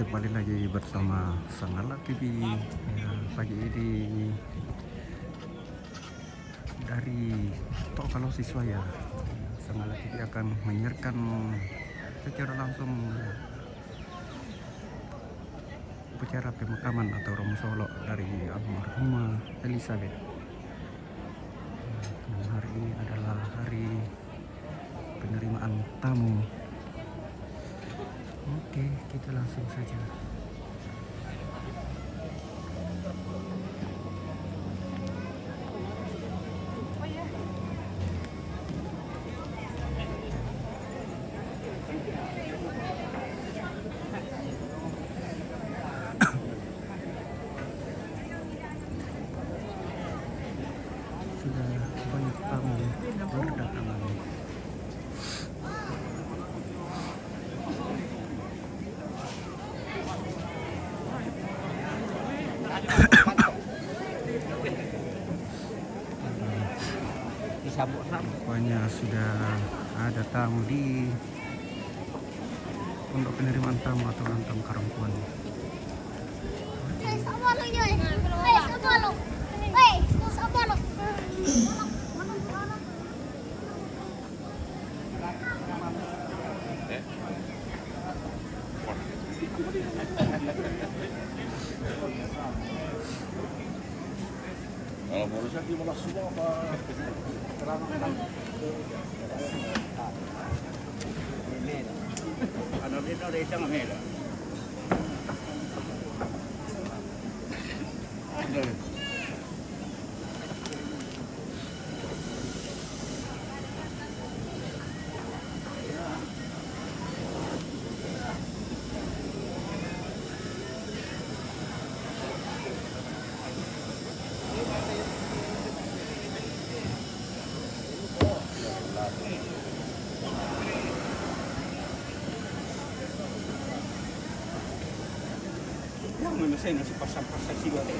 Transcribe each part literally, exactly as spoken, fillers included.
Kembali lagi bersama Sangala T V. Ya, pagi ini dari Tokalo Siswaya. Sangala T V akan menyiarkan secara langsung upacara pemakaman atau romo solo dari almarhumah Elizabeth. Dan hari ini adalah hari penerimaan tamu. Oke, kita langsung saja. Sudah banyak tamu berdatangan. Rupanya sudah ada tamu di Pondok Penerimaan Tamu atau Lantang Karangkuan. Kalau menurut saya, dia malah semua apa? Ano dito, dito ang hila. Yang mana saya nasi pasang-pasang sila tu.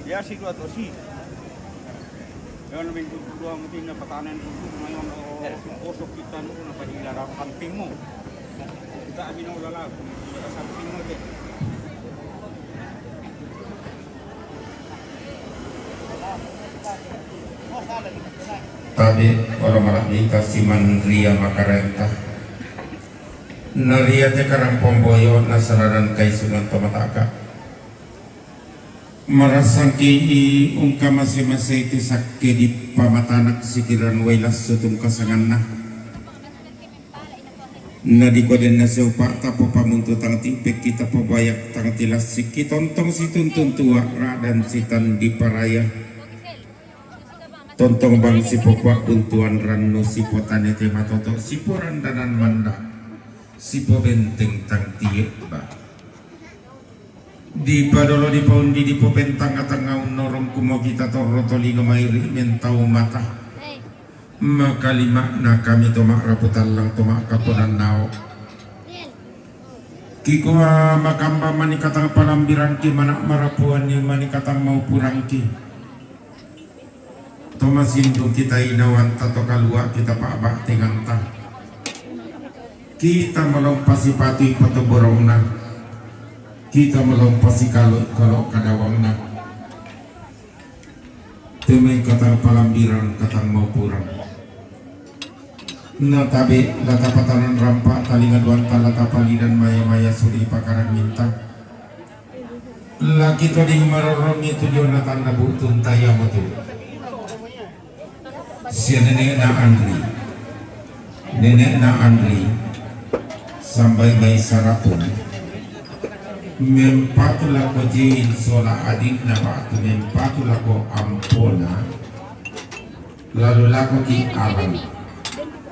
Ya, si dua tu si. Yan, may duduwa mo din na patanan ko, ngayon, o, osok kita no, na pahila ra kamping mo. Kita amin ang ulala, kung hindi ka kamping mo, eh. Tabi, ora marah di kasiman ria makarenta. Naria te karang pomboyo, nasararan kaisunan tomataka. Marasangki i ungka masi-masi ti sakke di pamatanak sikiran wailas sutung kasanganna. Na di koden na siupa tapo pamuntu tang ti pekki tapo bayak tang ti lasik ki tontong si tuntun tua radan sitan di paraya. Tontong bang si popua buntuan rannu si potane te matoto si porandanan manda si pobenteng tang tie ba. Di padolo di paundi di popentanga-tanga unnorong kumo kita torro tolino mairi mentau mata. Makalima na kami toma raputallang toma kaponan nao. Kikua makamba manikatang palambirangki mana marapuan ni manikatang maupurangki. Tomasindu kita inawan tato kalua kita pa'ba tenganta. Kita malompa sipatu ipato borongna. Kita malompa sikalo kalo kadawangna. Temai katang palambirang katang maupurang. Natabe lata patanan rampa talinga duanta lata palidan maya-maya suri pakaran minta. Laki to ding marorong itu dio na tanda butun taya mutu. Sia nenek na Andri. Nenek na Andri. Sambai mai sarapun. Mempatu lako jin sola adin na batu mempatu lako ampona. Lalu lako ki alam.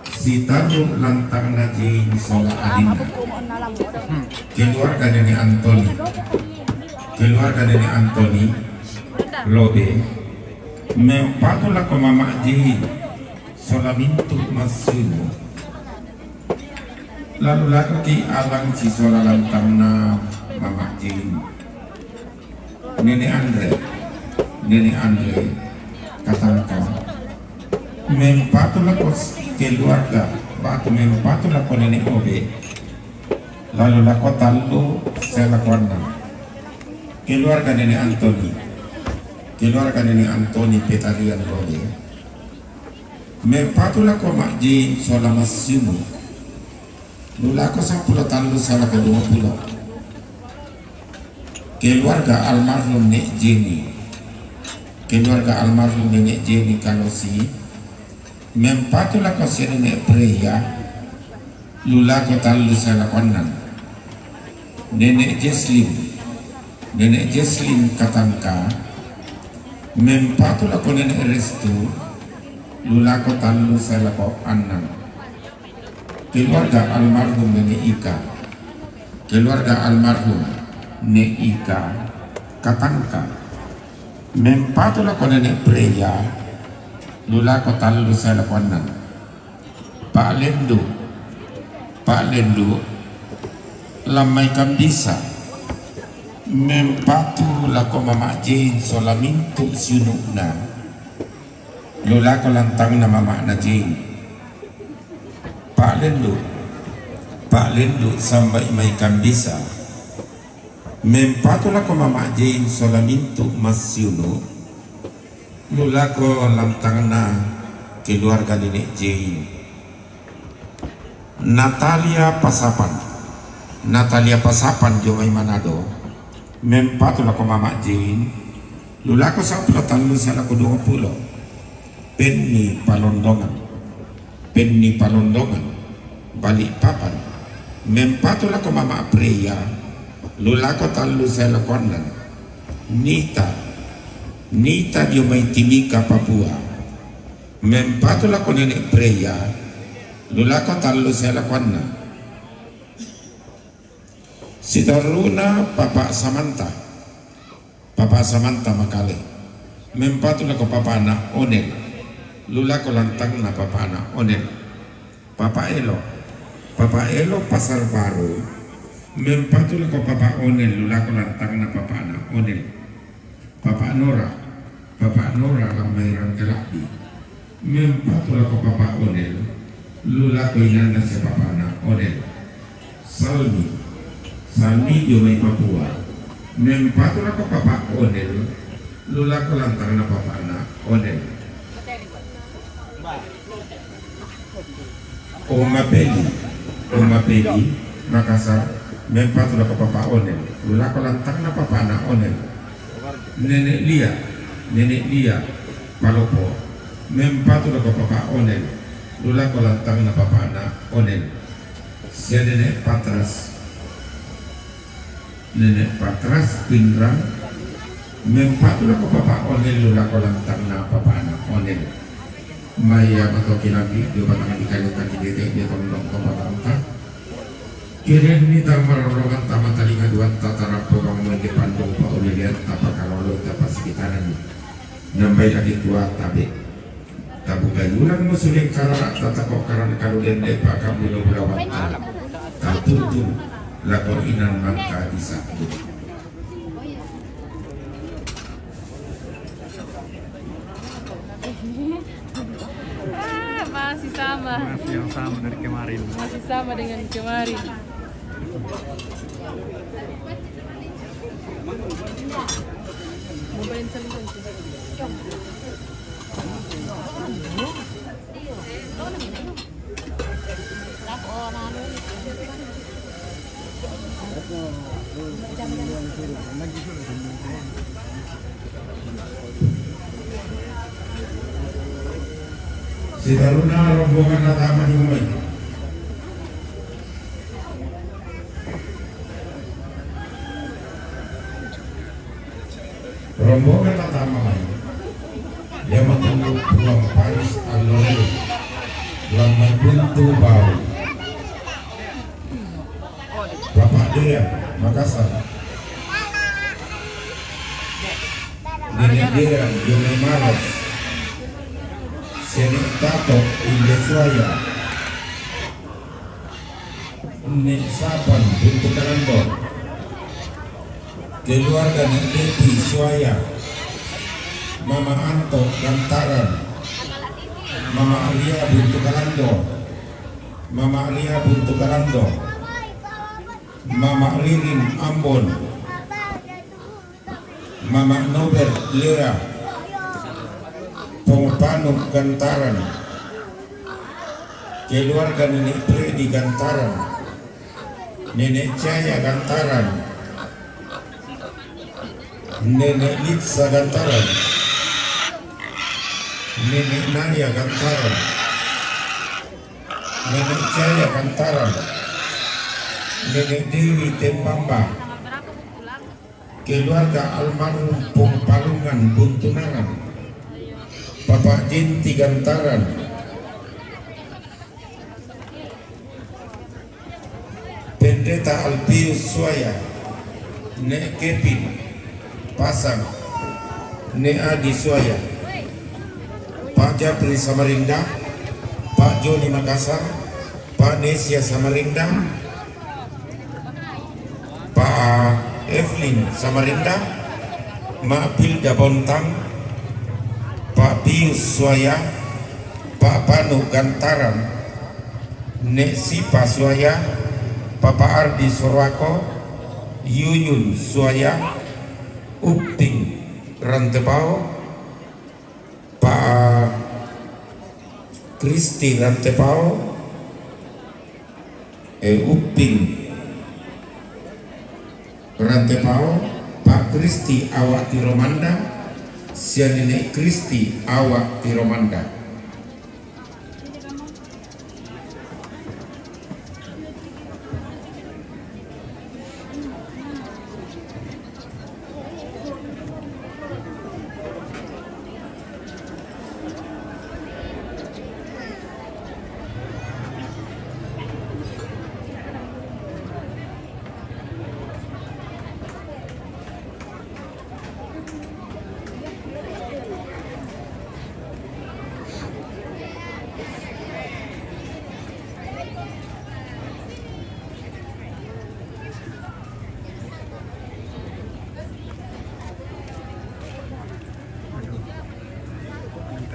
Sitaru lantang na jin sola adin. Keluarga nenek Antoni. Keluarga nenek Antoni. Lobe. Mempatu lako mama jin. Sola mintu masunu. Lalu lako ki alam si sola lantang na mama jin. Nenek Andre, Nenek Andre, katangka. Mempatu lako keluarga, batu mempatu lako Nenek Obe. Lalu lako tallu, sae lako annang. Keluarga Nenek Antoni. Keluarga Nenek Antoni Petarian Robe. Mempatu lako Mak Jin sola massiumu. Lu lako sampulo tallu sae lako duappulo. Keluarga almarhum Nek Jeni. Keluarga almarhum Nenek Jeni Kalosi. Mempatu lako si Nenek Preya. Lu lako tallu sae lako annang. Nenek Jeslim. Nenek Jeslim Katangka. Mempatu lako Nenek Restu. Lu lako tallu sae lako annang. Keluarga almarhum Nenek Ika. Keluarga almarhum Nek Ika Katangka. Mempatu lako Nenek Preya. Lu lako tallu sae lako annang. Pak Lendu. Pak Lendu. Lammai Kambisa. Mempatu lako Mama Jin sola mintu siununa. Lu lako lantangna Mama na Jin. Pak Lendu. Pak Lendu Sambai Mai Kambisa. Mempatu lako Mama Jin sola mintu massiunu. Lu lako lantangna keluarga Nenek Jin. Natalia Pasapan. Natalia Pasapan dio mai Manado. Mempatu lako Mama Jin. Lu lako sampulo tallu sae lako duappulo. Penni Palondongan. Penni Palondongan. Balikpapan. Mempatu lako Mama Preya. Lu lako tallu sae lako annang. Nita. Nita dio mai Timika, Papua. Mempatu lako Nenek Preya. Lu lako tallu sae lako annang. Sitoruna Papa Samanta. Papa Samanta Makale. Mempatu lako papana Onel. Lu lako lantangna papana Onel. Papa Elo. Papa Elo Pasar Baru. Mempatu lako Papa Onel, lu lako lantangna papana Onel. Papa Nora. Papa Nora Lammai Rangkalabbi. Mempatu lako Papa Onel, lu lako inanna sia papana Onel. Salmi. Salmi dio mai Papua. Mempatu lako Papa Onel, lu lako lantangna papana Onel. Oma Peli. Oma Peli Makassar. Mempatu lako Papa Onel, lu lako lantangna papana Onel. Nenek Lia. Nenek Lia Palopo. Mempatu lako Papa Onel, lu lako lantangna papana Onel. Sia Nenek Patras. Nenek Patras Pinrang. Mempatu lako Papa Onel, lu lako lantangna papana Onel. Mai ia matoki lambi dio batang di kayu tadi dede dio tondong to batangta. Kirenni tama roronganta, matalinga duanta, tarappo bangunan di pandung paulilianta, pakarolota, pasikitananni. Nambai lagi tua tabe. Tabuka yulang musuling karara, tatako karan kalulen lepa kabulo bulawanta. Tatutu lako inan mangka di sabbu. Ah, masih sama. Masih yang sama dari kemarin. Masih sama dengan kemarin. Mobail sa. Sitoruna rombongan natama di rumah. Rombongan natama mai. Ia matu Puang Paris Allorel. Lammai Buntu Bau. Bapak Dea, Makassar. Nenek Dea, Jone Maros. Senek Tato, Indosuaya. Nek Sapan, Buntu Kalando. Keluarga Nek Depi, Suaya. Mama Anto, Gantaran. Mama Alia, Buntu Kalando. Mama Alia, Buntu Kalando. Mama Ririn Ambon, Mama Nober Lea, Pong Panu Gantaran, keluarga Nenek Freddy Gantaran, Nenek Jaya Gantaran, Nenek Litsa Gantaran, Nenek Naya Gantaran, Nenek Jaya Gantaran, Nenek Dewi Tembamba, keluarga almarhum Pong Palungan Buntunaran, Bapak Jenti Gantaran, Pendeta Alpius Suaya, Nek Kevin Pasang, Nek Adi Suaya, Pak Japri Samarinda, Pak Joni Makassar, Pak Nesia Samarinda, Pak Evelyn Samarinda, Mak Pilda Bontang, Pak Pius Suaya, Pak Panu Gantaran, Nek Sipa Suaya, Papa Ardi Sorwako, Yuyun Suaya, Upting Rantepao, Pak Kristi Rantepao, eh, Upting Rantepao, Pak Kristi Awak Tiromanda, sia Nenek Kristi Awak Tiromanda.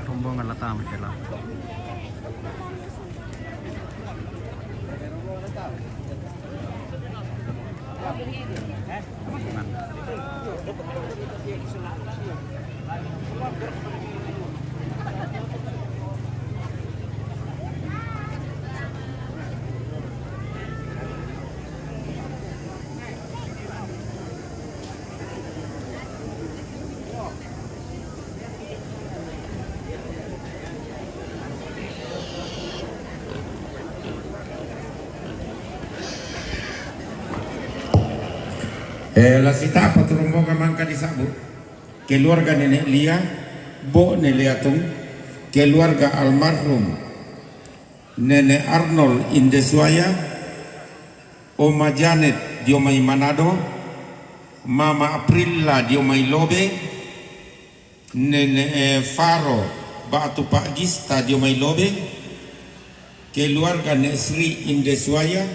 Rombongan lata macam lah. Eh, la sitapa tu rombongan mangka disabu. Keluarga Nenek Lia, Bo Neliatung, keluarga almarhum Nenek Arnold Indesuaya, Oma Janet dio mai Manado, Mama Aprilla dio mai Lobe, Nenek, eh, Faro Batu Pak Gista dio mai Lobe, keluarga Nek Sri Indesuaya,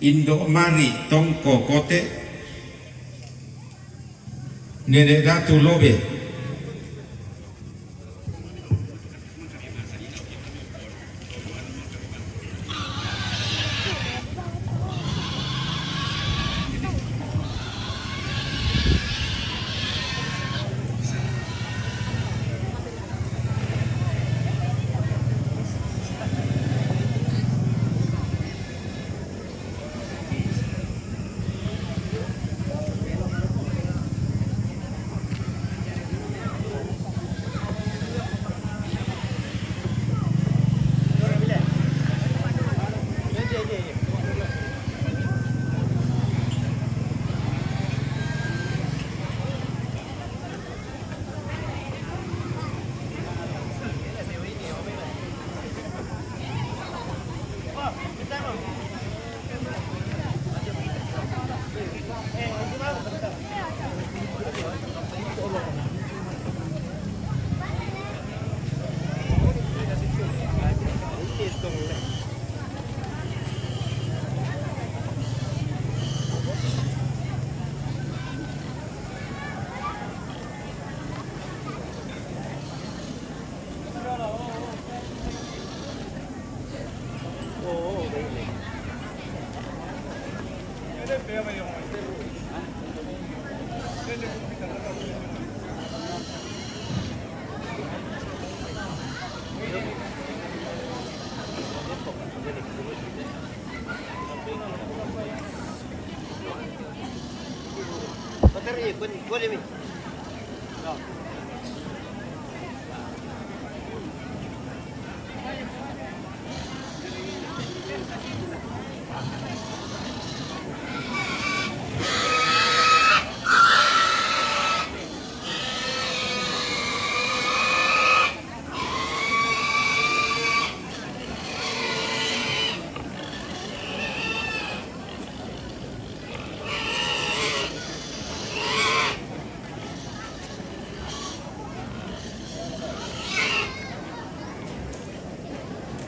Indo Mari Tongko Kote, Nenek Datu Lobe.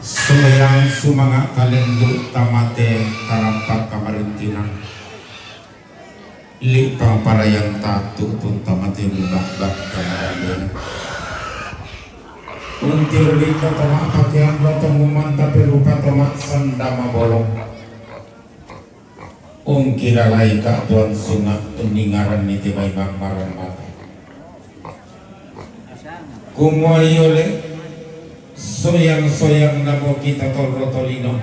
Soyang sumanga' kalendu' tamate tarampak kamarintinan. Li' pangparayan tatu' tun tamate mibakbak kamarintinan. Untir bita toma' pakian lo tongumanta pirupa toma' sanda mabolong. Ungkilalai ka tuan sunga' tuningaran niti maimang maran mata. Kumuai ole soyang-soyang namo kita torro tolino.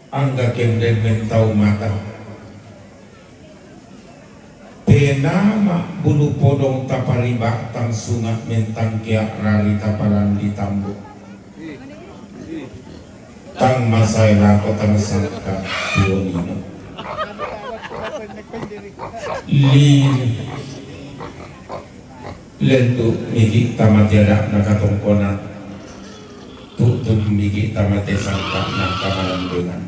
Angga kenden mentau mata. Penama' bulu podong tapariba' tang sunga' mentang kia' rari tapalan di tambu'. Tang masae lako tang sangka tuonino. Li lendu' migi' tamate ada' nakatongkonan. Tutun migi' tamate sangka nakamalambengan.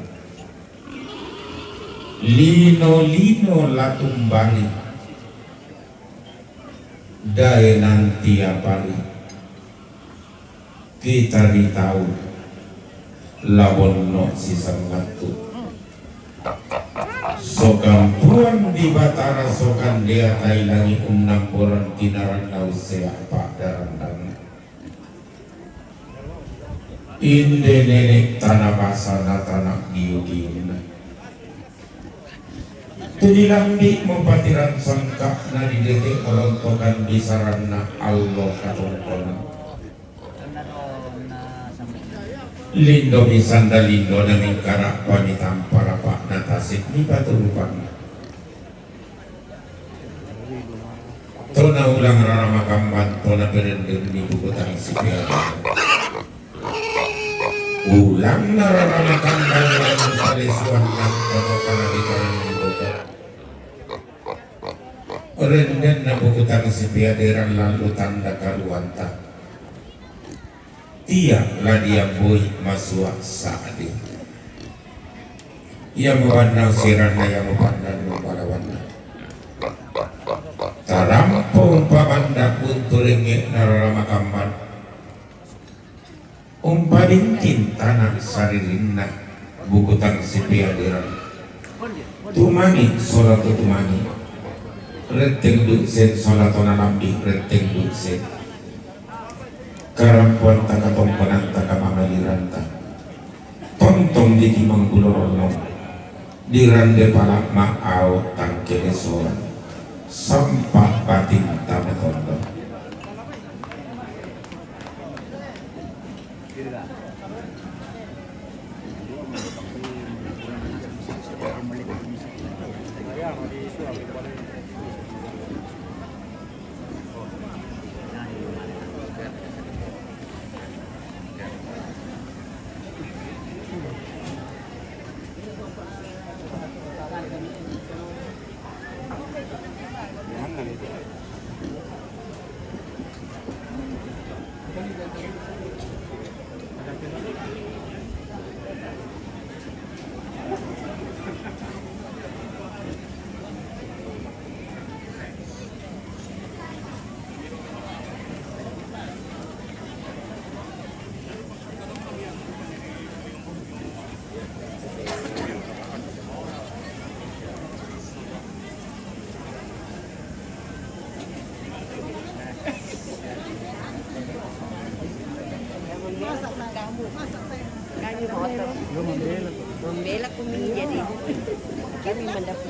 Lino-lino latumbali. Dae nanti apali. Kita di tau labonno' sisangatu. Sokampuan di Batara sokan dia tailangi unnamboran tinaran nausea pa'darandangan. Inde nene' tana basana tana giu-giunna. Tunilambi' mupatiran sangka'na di dete' morontokan bisaranna allo katongkonan. Lindo misanda lindo na mingkara' pamitampara pa'na tasik mipaturupanna. Tona ulang rara makamban, tona perenden ni buku tang sipiara. Ulang na rara makamban, ulang palesuan nang kono kana di karang di buku. Renden na buku tang sipiaderan lalu tanda karuanta. Tia' la diambui masua' sa'di. Ia mabannang siranna, ia mabannang nu malawanna. Tarampo umpabanda' buntu rengnge' narara makamban. Umpadingkin tana' saririnna. Bukutang sipiaderan. Tumani' sola tu tumani'. Retteng du'sen sola tona lambi' retteng du'sen. Karampoanta katongkonanta kamangaliranta. Tontong di timang bulo ronnong. Dirande pala' ma'ao tangkele sola. Sampa' batinta matondo. Membela kumi jadi. Kami mendapat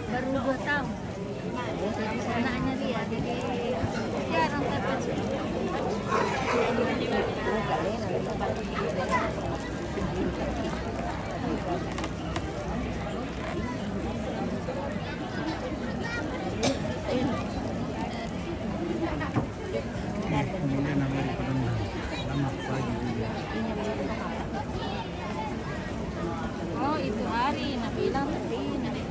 Baru dua tahun. Anaknya dia, jadi jarang dapat. Oh, itu hari nak bilang tapi nenek.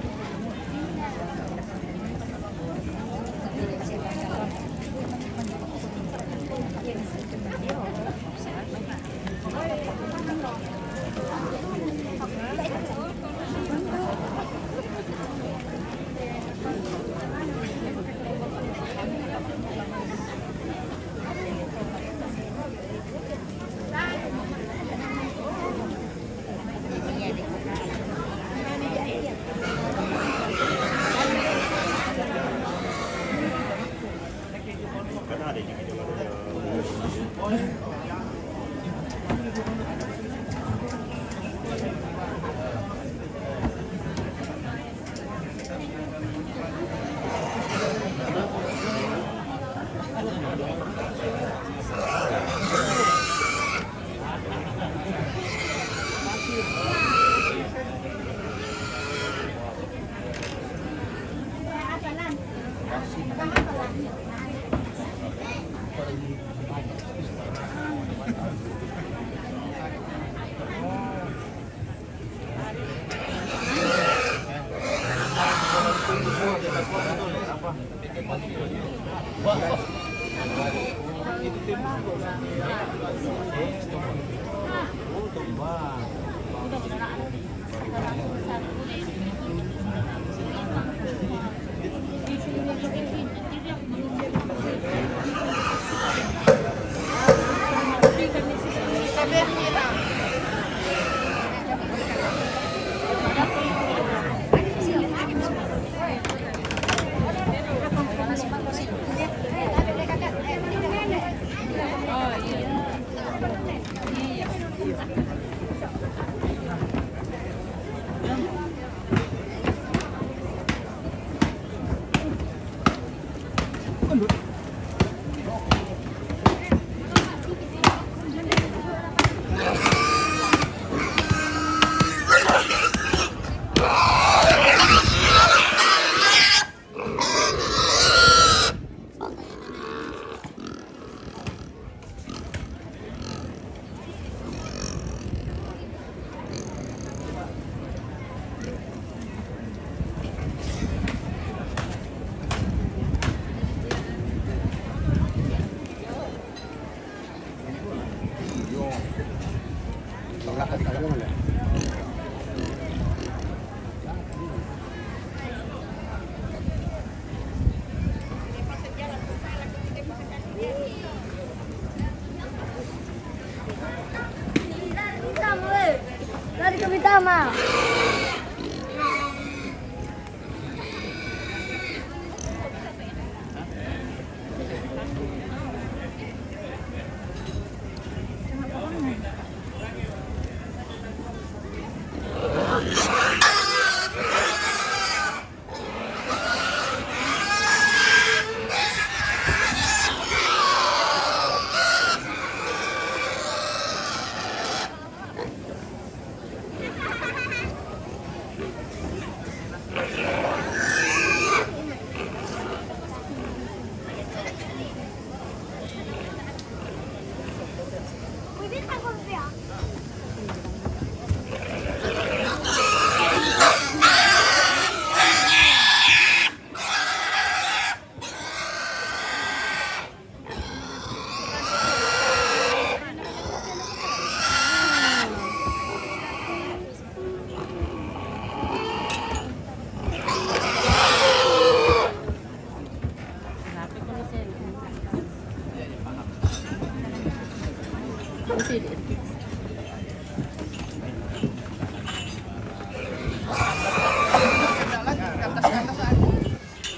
Hari kami tama.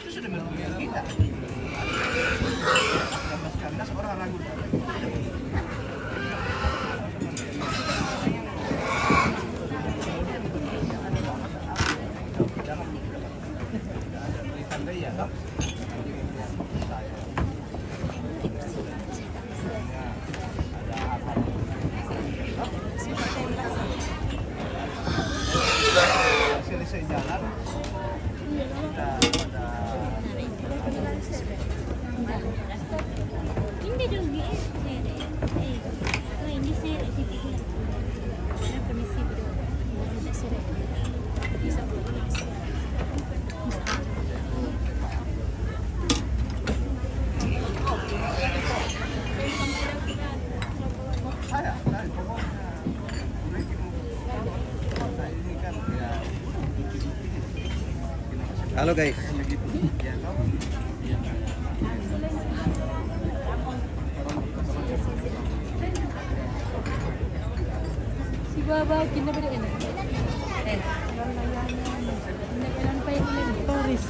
Itu sudah merugikan kita. Kandas-kandas orang ragu. Jangan berita ya, kan? Selesai jalan, kita pada Halo guys. Si Baba, kinda beda enak. Eh. Paris.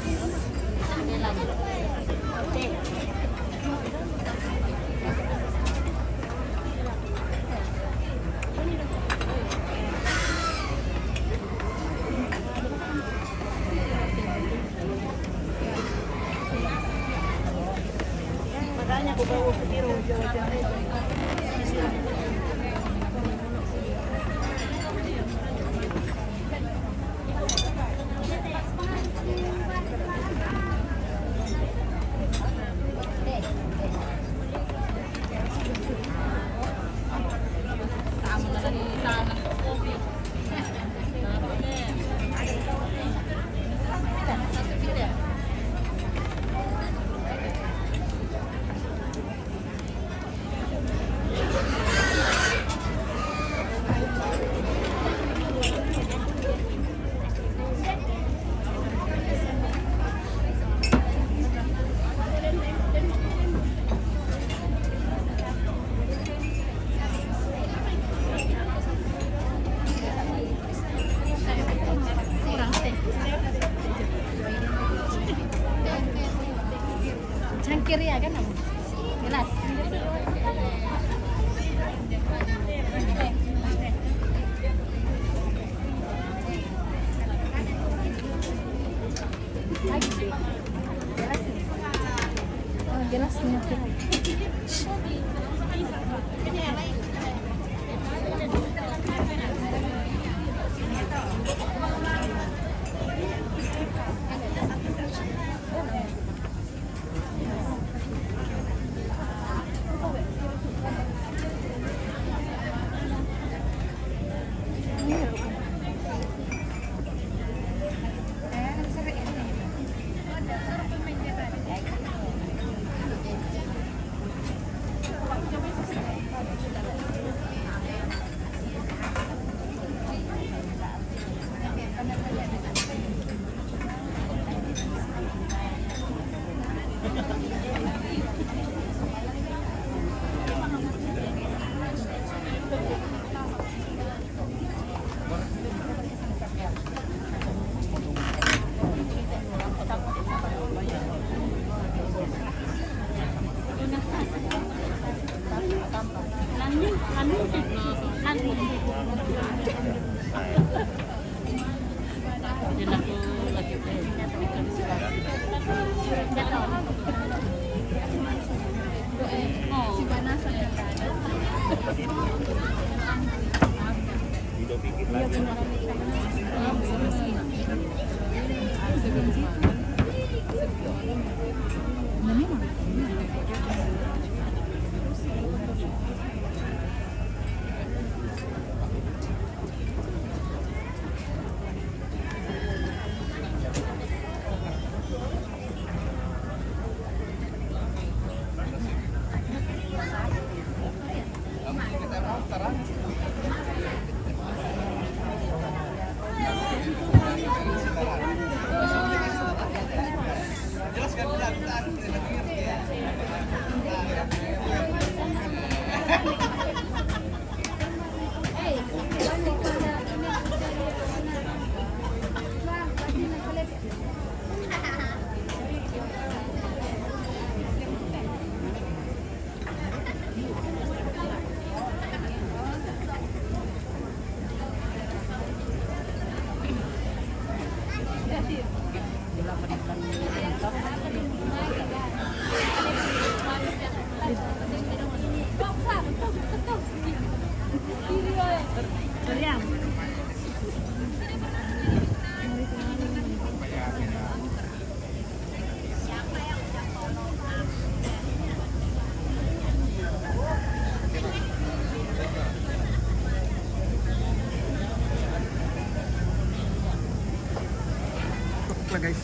Lah, guys.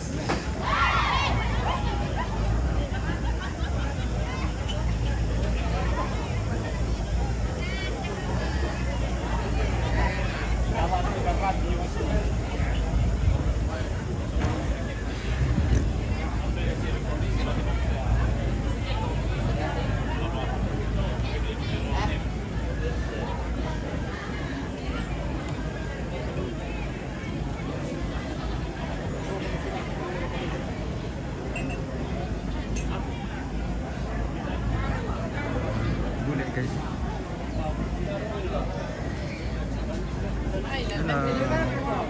Boleh, guys. Hello.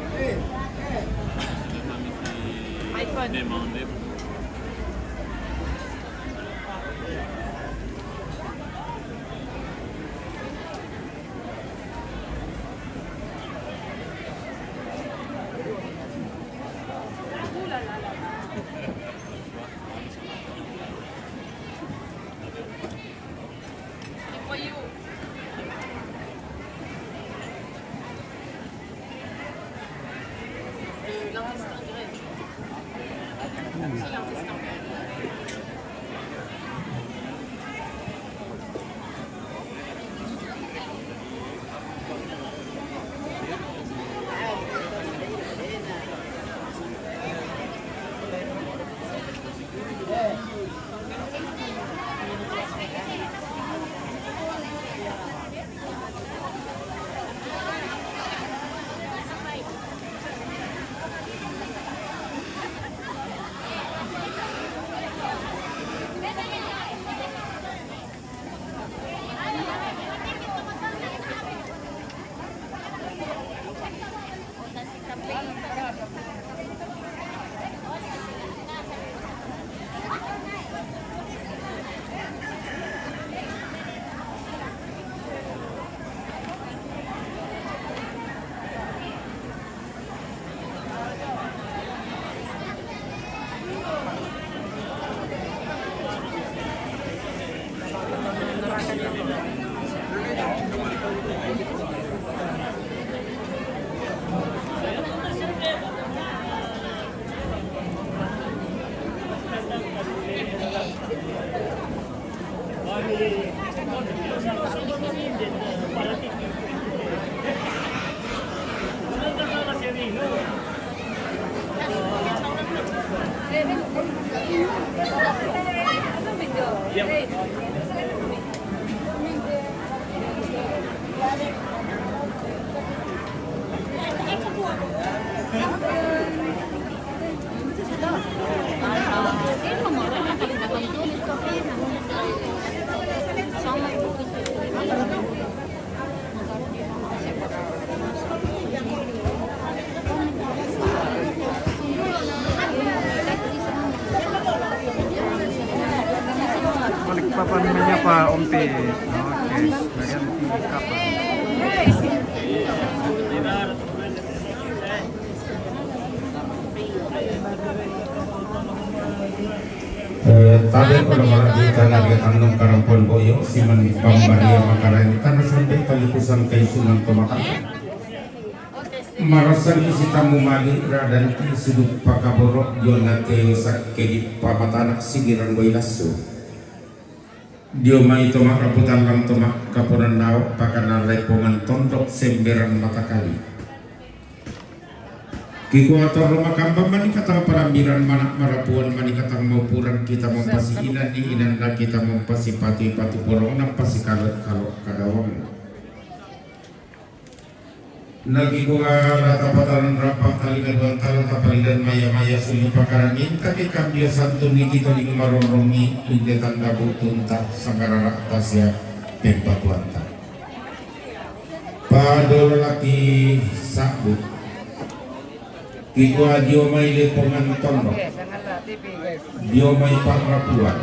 Balik papan menyapa Om Pi. Oke, sebagian di kapal. Abe olo mala di tana ge tandung karampon boyo, siman bambaria makarai tana sampai kali kusang kai sunan to maka. Marasan isi tamu mali radan ki suduk pakaboro, jona ke sakke di pamatanak sigiran boi lasu. Dio mai tomak raputan lang tomak kaponan nao pakana lepongan tondok semberan matakali. Kikuatan rumah kambang mani katang palambiran manak marapuan mani katang maupuran kita mampasi inan ni inan na kita mampasi pati patu porong na pasi kalot kalot kadawang. Nagikuala tapatan rapak tali kaduan tala tapalidan maya-maya sunyi pakarangin tapi kambia santun ni kita di maronrongi inde tanda butunta sangarara tasia pempatuanta. Padolo laki sabut. Kikua dio mai lepongan tondok. Dio mai pamrapuan.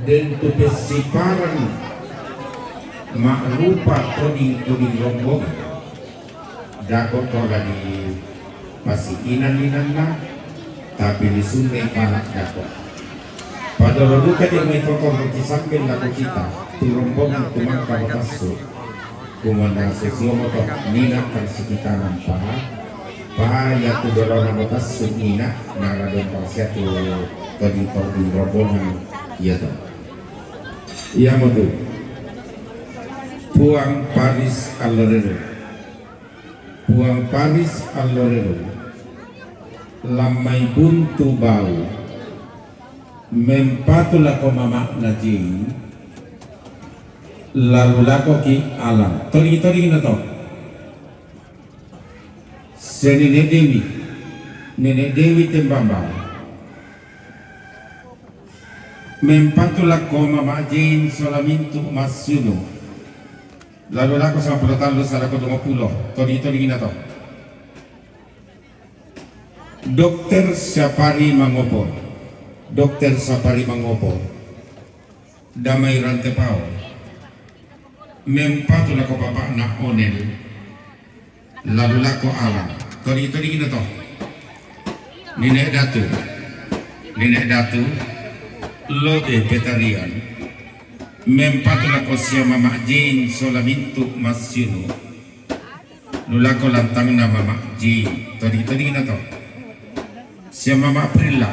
Den tu pesiparan makrupa toding-toding rombongan. Dako toga di pasi inan-inanna, tapi di sungai panak dako. Padolo duka dio mai totong roti sambil laku kita, tu rombongan tu mangka botassu. Kumandang sesiomo to nina kan sikitanan paha, paha ya tu dolona botassu nina, nara den parsiatu todi todi rombongan iya to. Iya motu. Puang Paris Allorero. Puang Paris Allorero. Lammai buntu bau. Mempatu lako mamakna jing. Lalu lako ki alang. Toding-toding na to. Senene Dewi. Nene Dewi tembamba. Mempatu lako mama jing sola mintu massunu. Lalu lako sampulu tallu salako dua puluh. Toding-toding na to. Dokter Sapari Mangopo. Dokter Sapari Mangopo. Damai Rantepao. Mempatu lako bapakna Onel. Lalu lako alang. Toding-toding na to. Nene Datu. Nene Datu. Lobe Petarian. Mempatu lako sia mama jing sola mintu massunu. Lulako lantangna mama jing. Toding-toding na to. Sia mama Prilla.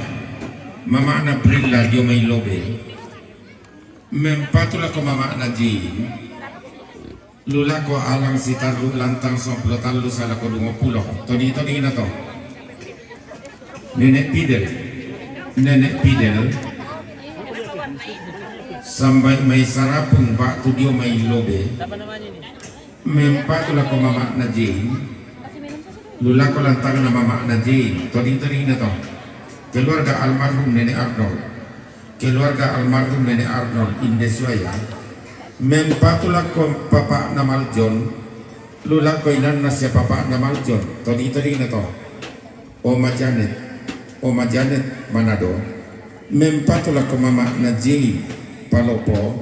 Mamana Prilla dio mai lobe. Mempatu lako mamana jing. Lulako alang sitarru lantang sampulu tallu salako dua puluh. Toding-toding na to. Nenek Pidel. Nenek Pidel. Sambai mai sarapung batu dio mai lobe. Mempatu lako mamana jing. Lulako lantangna mamana jing. Toding-toding na to. Keluarga almarhum Nenek Arnold. Keluarga almarhum Nenek Arnold inde suaya. Mempatu lako papakna Maljon. Lulako inanna sia papakna Maljon. Toding-toding na to. Oma Janet, Oma Janet Manado, mempatu lako mamana jing Palopo,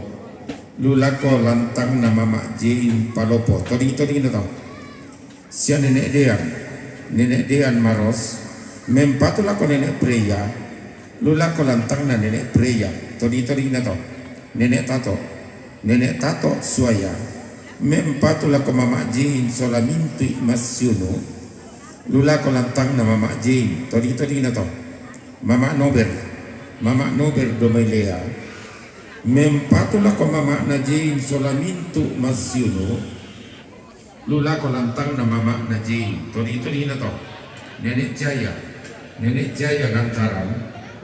lulako lantangna mama jing Palopo, toding-toding na to. Sia Nenek Dean, Nenek Dean Maros, mempatu lako Nenek Preya, lulako lantangna Nenek Preya, toding-toding na to. Nenek Tato, Nenek Tato suaya, mempatu lako mama jing sola mintu massunu, Lulako lantangna mama jing, toding-toding na to. Mama Nober, mama Nober dio mai Lea. Mempatu lako mamana jing sola mintu massiunu. Lulako lantangna mamana jing, toding-toding na to. Nenek Jaya, Nenek Jaya Gantaran.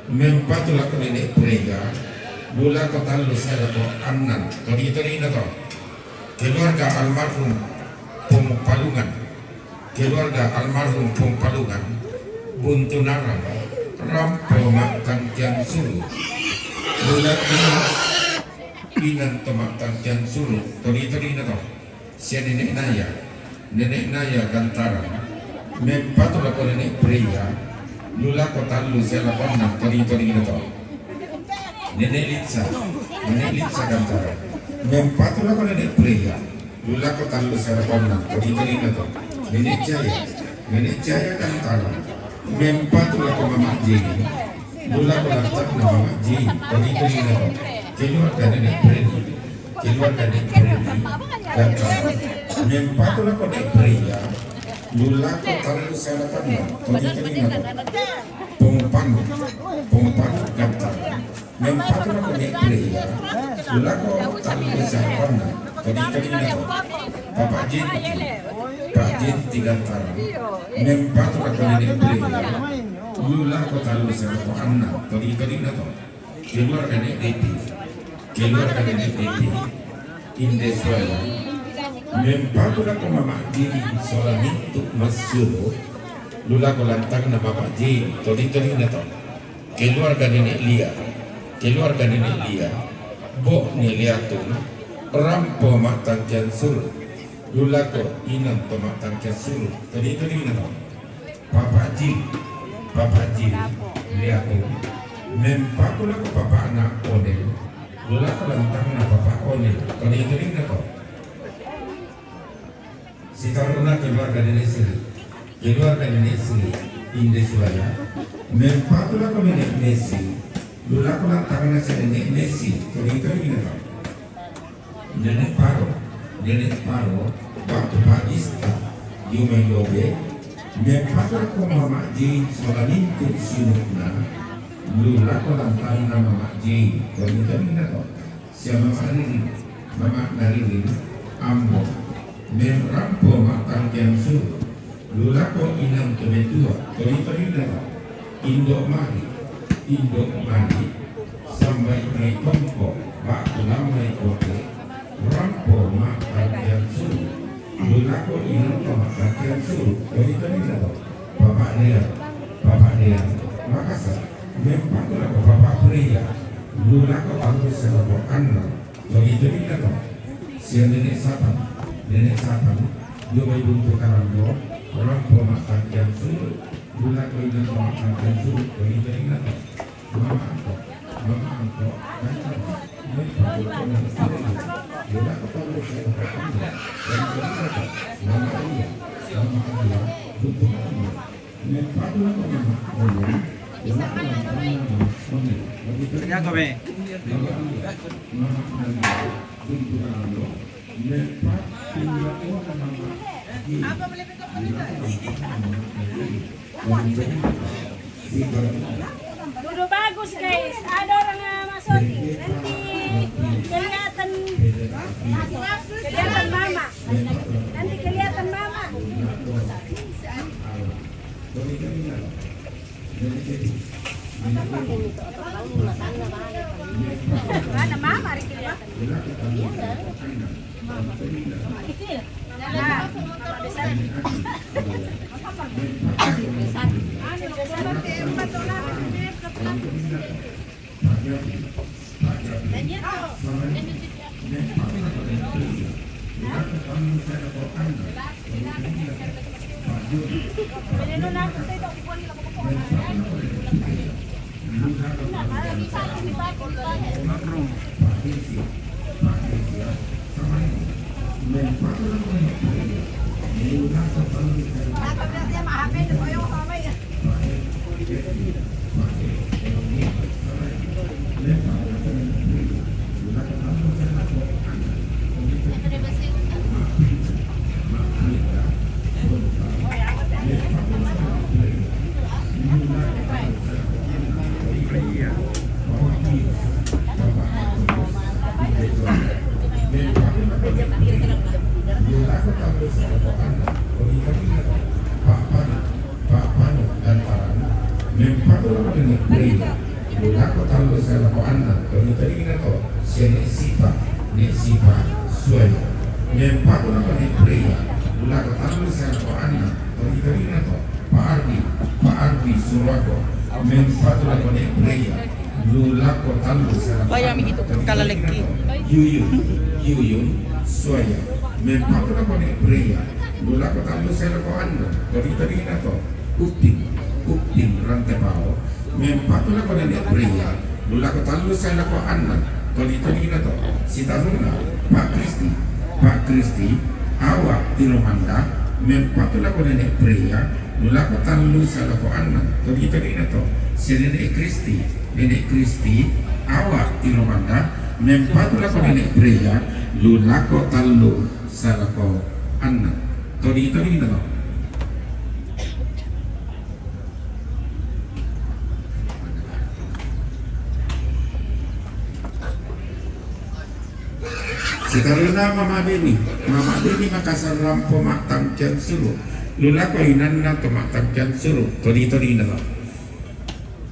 Mempatu lako Nenek Purega. Lulako tallu salako annan, toding-toding na to. Keluarga almarhum Pung Palungan. Keluarga almarhum Pung Palungan, Buntu Narang, Rampo Mattangkiang Sulu. Bulan Inan to Mattangkiang Sulu, toding-toding na to. Sia Nenek Naya, Nenek Naya Gantaran. Mempatu lako Nenek Preya, lulako tallu sia lako annan, toding-toding na to. Nenek Litsa, Nenek Litsa Gantaran. Mempatu lako Nenek Preya, lulako tallu sia lako annan, toding-toding na to. Nenek Jaya, Nenek Jaya Gantaran. Mempatu lako mama jing. Lu lako lantang na Mama Jin, toli toli na to. Keluarga Nenek Freddy, keluarga Nenek Freddy, lantang. Mempatu lako Nenek Freya, lu lako tallu salapan, toli toli na to. Pong Panu, Pong Panu, lantang. Mempatu lako Nenek Freya, lu lako tallu salapan, toli toli na to. Papa Jin, Pak Jin, tiga taran. Mempatu lako Nenek Freya, lu lako tallu salapan, toli toli na to. Keluarga Nenek Devi, keluarga Nenek Devi, Inde Suwaya. Mempatu lako Mama Jin, sola mintu massuro, lu lako lantang na Mama Jin, toli toli na to. Keluarga Nenek Lia, keluarga Nenek Lia, Bo' ne Liatung, rampo mattangkiang suru, lu lako inang to mattangkiang suru, toli toli na to. Papa Jin, Papa Jin, Liatung, mempatu lako Papa na Onel, lu lako lantang na Papa Onel, toli toli na to. Sitaruna keluarga Nenek Sri, keluarga Nenek Sri, Inde Suwaya, mempatu lako Nenek Messi, lu lako lantang na Nenek Messi, toli toli na to. Nenek Paro, Nenek Paro, Pak Ista, Yume Lobe, mempatu lako Mama Jin, sola mintu sinukna, lu lako lantang na Mama Jin, toli toli na to. Sia Mama Ririn, Mama Ririn, Ambo, memrampo mattangkiang suru, lu lako inang to metua, toli toli na to. Indo' Mari, Indo' Mari, sambai mai tompo, ba'tu lammai kote, rampo mattangkiang suru, lu lako inang to mattangkiang suru, toli toli na to. Papa Dea, Papa Dea, Makassar, mempatu lako Papa Freya, lu lako tallu salapan, toli toli na to. Sia Nenek Satan, Nenek Satan, dio mai Buntu Karambo, rampo mattangkiang suru, lu lako inang to mattangkiang suru, toli toli na to. Mama Angko, Mama Angko, mempatu lako Nenek Freya, lu lako tallu salapan, toli toli na to. Mama Ria, Mama Ria, Buntu Karambo. Jago, me. Kudu bagus, guys. Ada orang, eh, masuk. Nanti kelihatan. Kelihatan mama. Nanti kelihatan mama. Mana mama hari kelihatan? Kecil. Nah, besar. Anu, besar. Mempatu lako Nenek Freya, lu lako tallu salapan, toli toli na to. Sia Nenek Sipa, Nenek Sipa Suwaya. Mempatu lako Nenek Freya, lu lako tallu salapan, toli toli na to. Pak Ardi, Pak Ardi Suroako, mempatu lako Nenek Freya, lu lako tallu salapan, toli toli na to. Yuyun, Yuyun Suwaya, mempatu lako Nenek Freya, lu lako tallu salapan, toli toli na to. Upin, Upin Rantepao, mempatu lako Nenek Freya, lu lako tallu salapan, toli toli na to. Sitaruna, Pak Kristi, Pak Kristi, Awa Tiromanda, mempatu lako Nenek Freya, lu lako tallu salapan, toli toli na to. Si Nenek Kristi, Nenek Kristi, awak tiro manda, mempatu lako Nenek Preya, lu lako tallu, salako anna. Todi, todi, todi. Sitaruna Mama Beni, Mama Beni Makassar rampo mattangkian suru. Lu lako inanna to mattangkian suru, todi-todina to.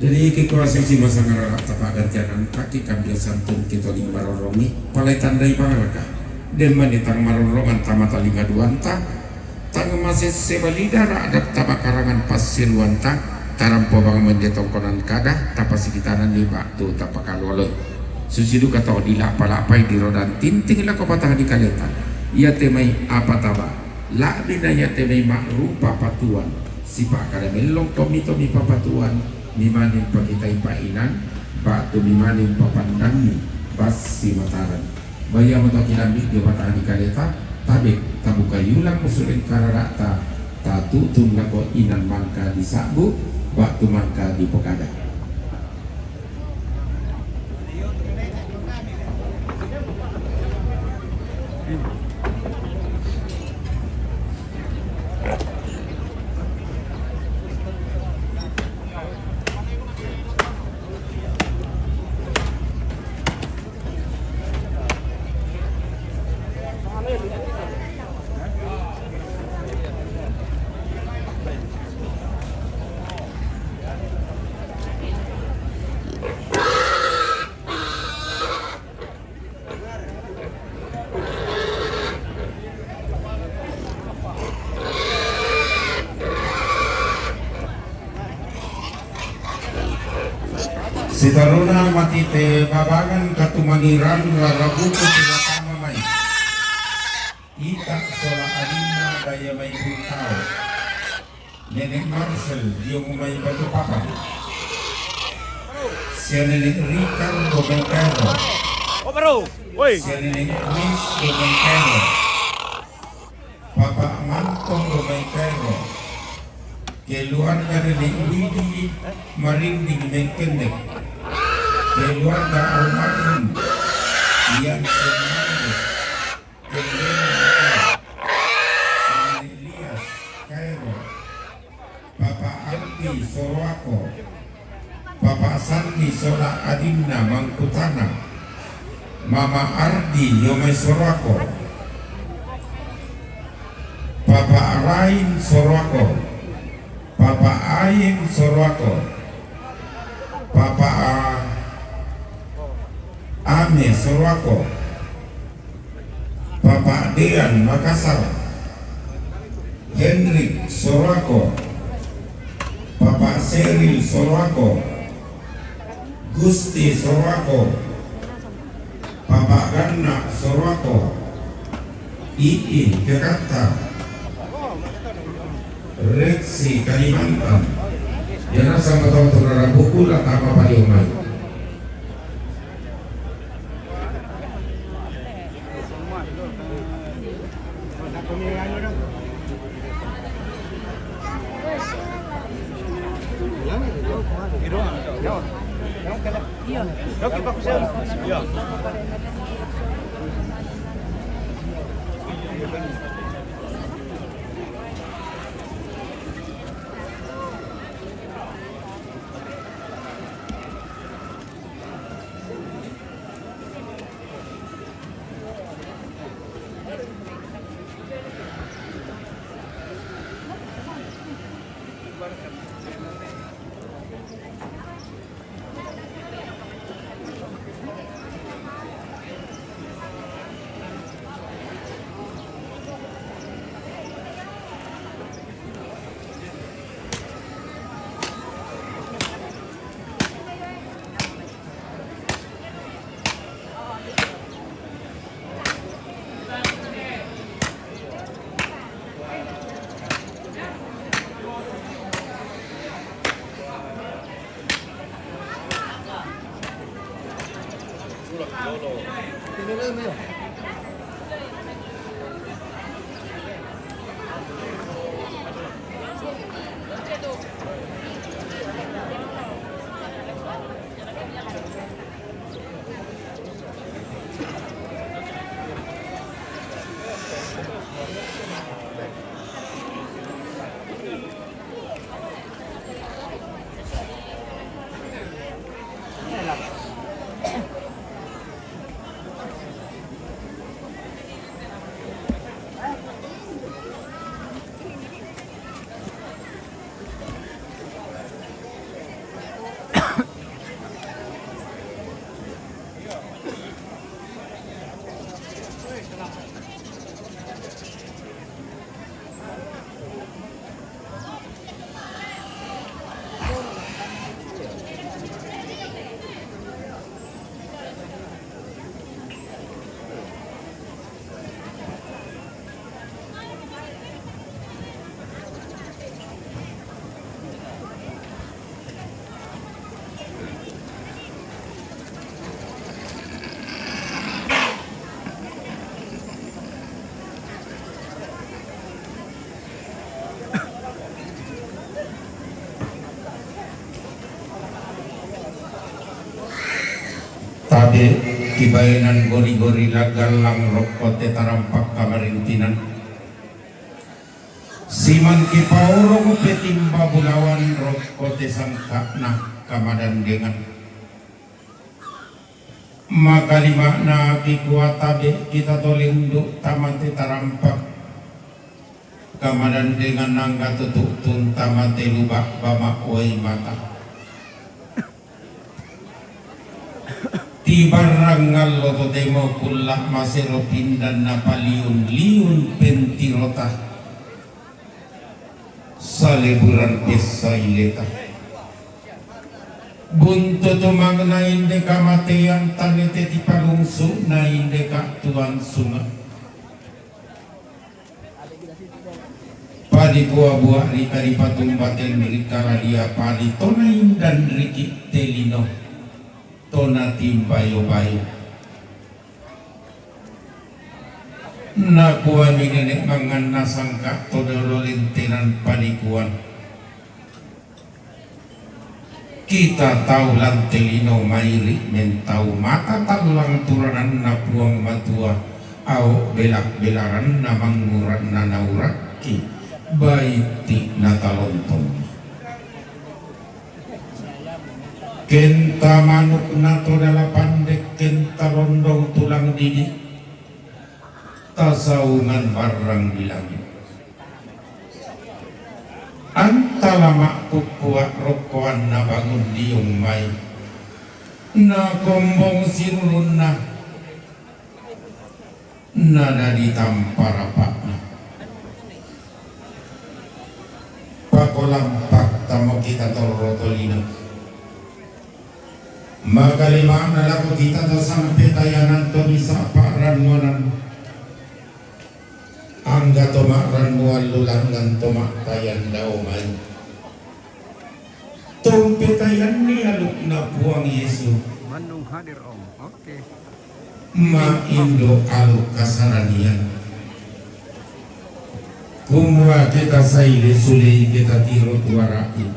Jadi, kikuasai si masangarara tapa gantian antaki kambia santun kita di marorrongi, palai tandai pangaraka. Demani tang marorrongan tama tali kaduanta, tang masesse balidara adat tama karangan passiruanta, tarampo bang mende tongkonan kada, tapa sikitanan ni batu tapa kalualoi. Susi duka to dilapa-lapai di rodan tinting lako patah di kaleta. Ia temai apa taba. La'bina ia temai ma'rupa patuan. Sipa kada mellong tommi-tommi papatuan. Mimaning pakitai pa'inan. Batu mimaning papandanni. Bassi Mataram. Baya moto kilambi dio patah di kaleta. Tabe, tabuka yulang musuring karara'ta. Tatutun lako inan mangka di sabbu. Batu mangka di pokada. Sitaruna matite babangan katumangiran rarabuku silatama mai. Ita sola adinna daya mai Buntao. Nenek Marcel dio mai Batu Papan. Sia Nenek Ricardo mai Kairo. Oh, bro. Woi. Sia Nenek Luis dio mai Kairo. Papa Mantong dio mai Kairo. Keluarga Nenek Widi Marinding Mengkendek. Keluarga almarhum Ian Fernando. Keluarga Nenek Lias Kairo. Papa Aldi Soroako. Papa Sandi sola adinna Mangkutana. Mama Ardi dio mai Soroako. Papa Rain Soroako. Papa Ayeng Soroako. Papa A-, Ame Soroako. Papa Dean Makassar. Henrik Soroako. Papa Seril Soroako. Gusti Soroako. Papa Ganna Soroako. Iin Jakarta. Reksi Kalimantan. Yana sama tonton rara buku la tama pali umai. Tabe' kibaenan gori-gori lagallang rokko te tarampak kamarintinan. Siman kipaorong pe timba bulawan rokko te sangka'na kamadandengan. Makalima'na kikua tabe' kita to lendu' tama te tarampak kamadandengan angga to tu'tun tama te luba' bama' uai mata. Tibarrang allo totemo kulla' masero pindanna paliun-liun pentirota. Saleburan pessaileta. Buntu tumangna inde kamatean tanete tipalungsu'na inde ka'tuan sunga'. Padikua bua' ri karipatumbaten ri kaladia pali tona indan riki' te lino, tona timbayo-bayo. Nakuami nene' manganna sangka' to dolo lentenan panikuan. Kita tau lan te lino mairi' mentau mata tallang turananna Puang Matua, ao' belak-belaranna mangnguranna naurakki, baiti' na talontong. Kenta manukna to dala pandek, kenta londong tulang didi', tasaungan barrang di langit. Antala ma'kukkua' rokkoanna bangun diong mai, nakombong sirurunna, nadadi tampa rapa'na. Pakolampak tamo kita torro tolino. Makalima'na lako kita to sangpetayanan to misa' pa'rannuanan. Angga to ma'rannuan lulangngan to ma'tayan dao mai. To umpetayanni alukna Puang Yesu. Mannung hadir, Om. Oke. Ma'indo' alu' kasaranian. Kumua kita saile sulei kita tiro tuara'i.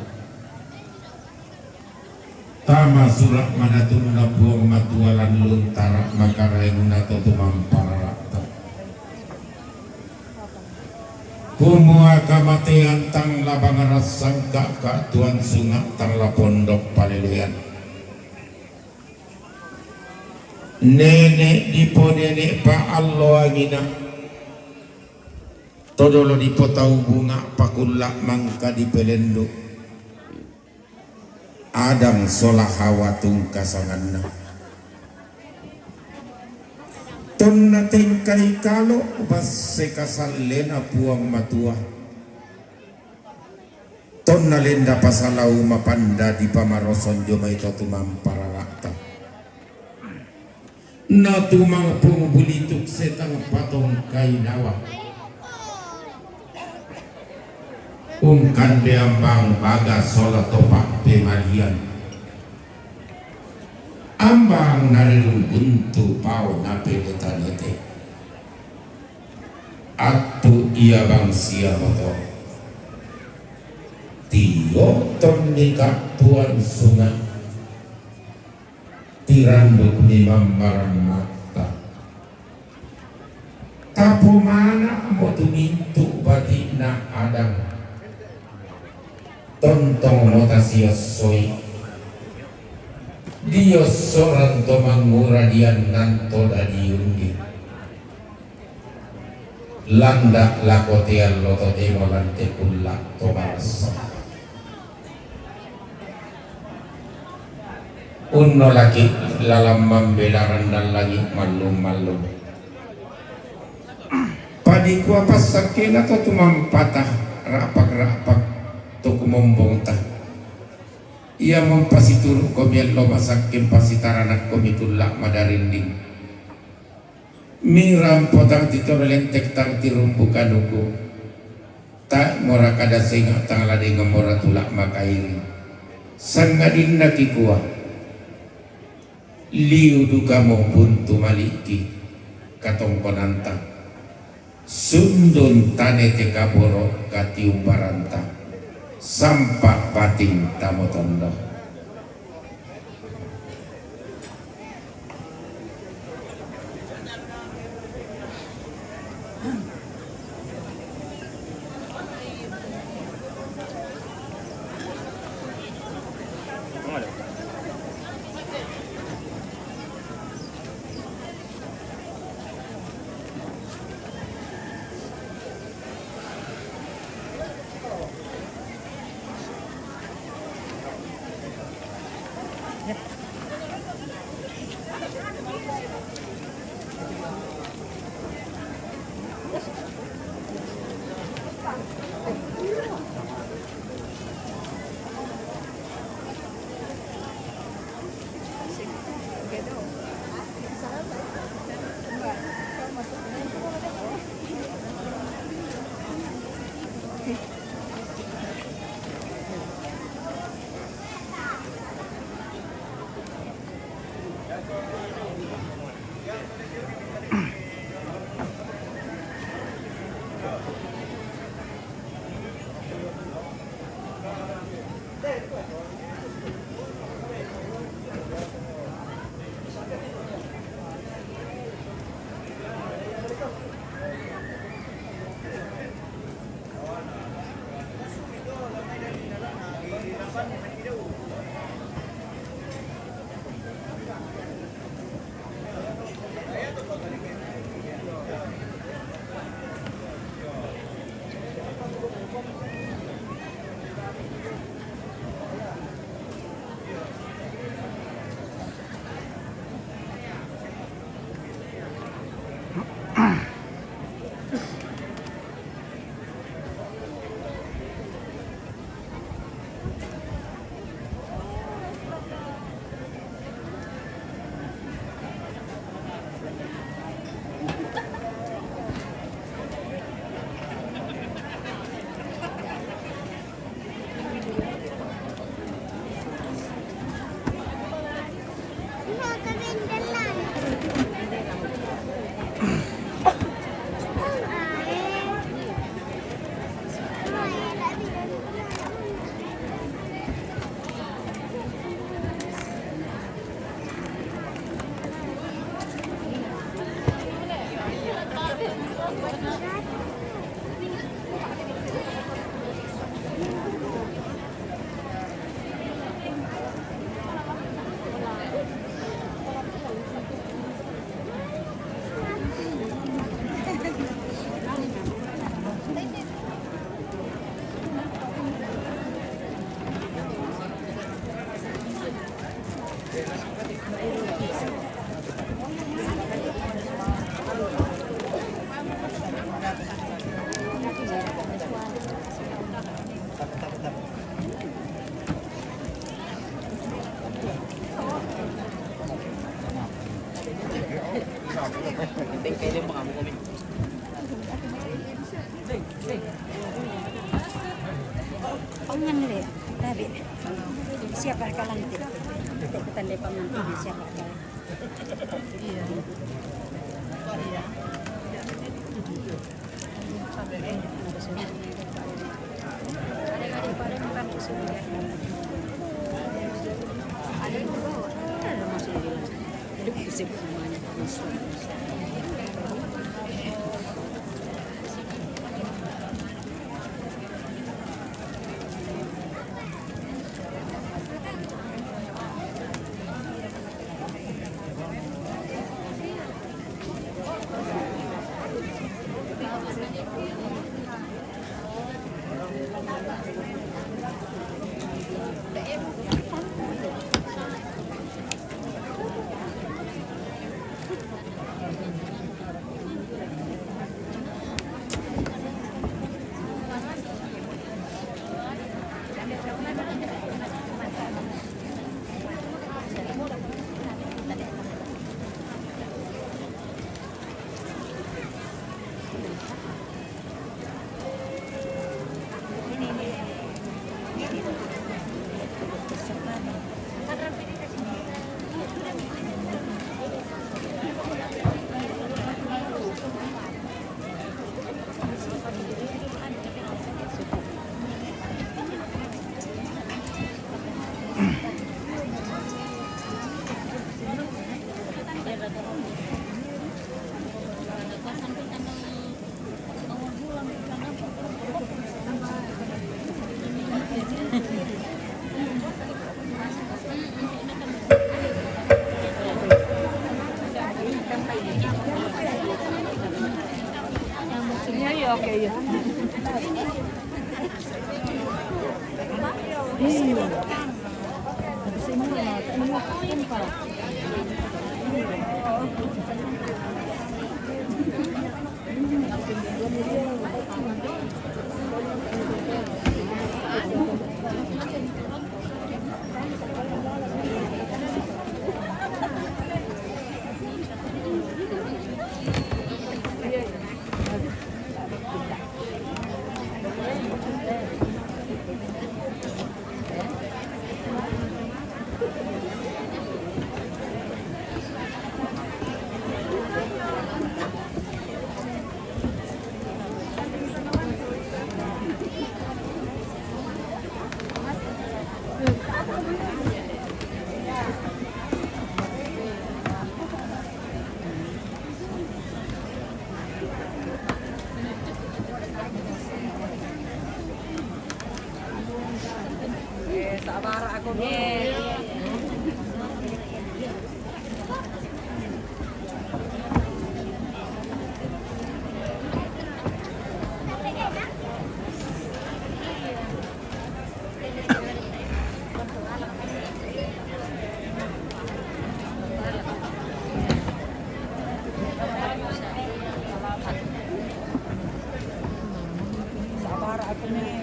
Tama sura' madatunna Puang Matua lan luntara' makaraengna to tumampa rara'ta. Kumua kamatean tang la bangara sangka' ka'tuan sunga' tang la pondok palelean. Nene' diponene' pa'alloangina. Todolo dipotau bunga' pakulla' mangka dipelendu'. Adang sola Hawa tungka sanganna. Tonna tengkai kalo' basse kasallena Puang Matua. Tonna lenda pasalau mapanda dipamaroson dio mai to tumampa rara'ta. Natumangpung bulituk setang patongkai nawa. Ungkan de ambang bagas sola topa' pemalian. Ambang narerung buntu pao napeletanete. Attu ia bangsia moto. Tio tonni ka'tuan sunga'. Tirandukmi mammarammatta. Tapomana'mo tu mintu' bati'na Adang. Tontongmo tasiossoi. Diossoran to mangura diannan to dadiunni. Landa' lako te allo totemo lan te kulla' to marassa. Unnolaki' lalang mambelaran dallangi' mallung-mallung. Padikua passakkena to tumampata ra'pak-ra'pak to kumombongta. Iamo pasituru'komi allo masakke pasitaranakkomi kulla' madarinding. Mirampo tang titoro lentek tang tirumbu kanuku. Tae' mora kada senga' tang ladengam mora tula' makairi. Sangadinna kikua, liu dukamo buntu mali'ki katongkonanta. Sundun tanete kaboro' katiumbaranta. Sampa' bating tamo tondo. Pangan le, tabi. Siapa kalanti? Kita, kita le pangan, siapa kalanti? Iya. Eh, sabar aku, Nge. Sabar aku, Nge.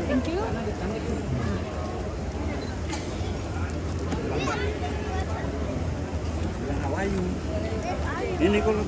Thank you. How are you? Ini kalau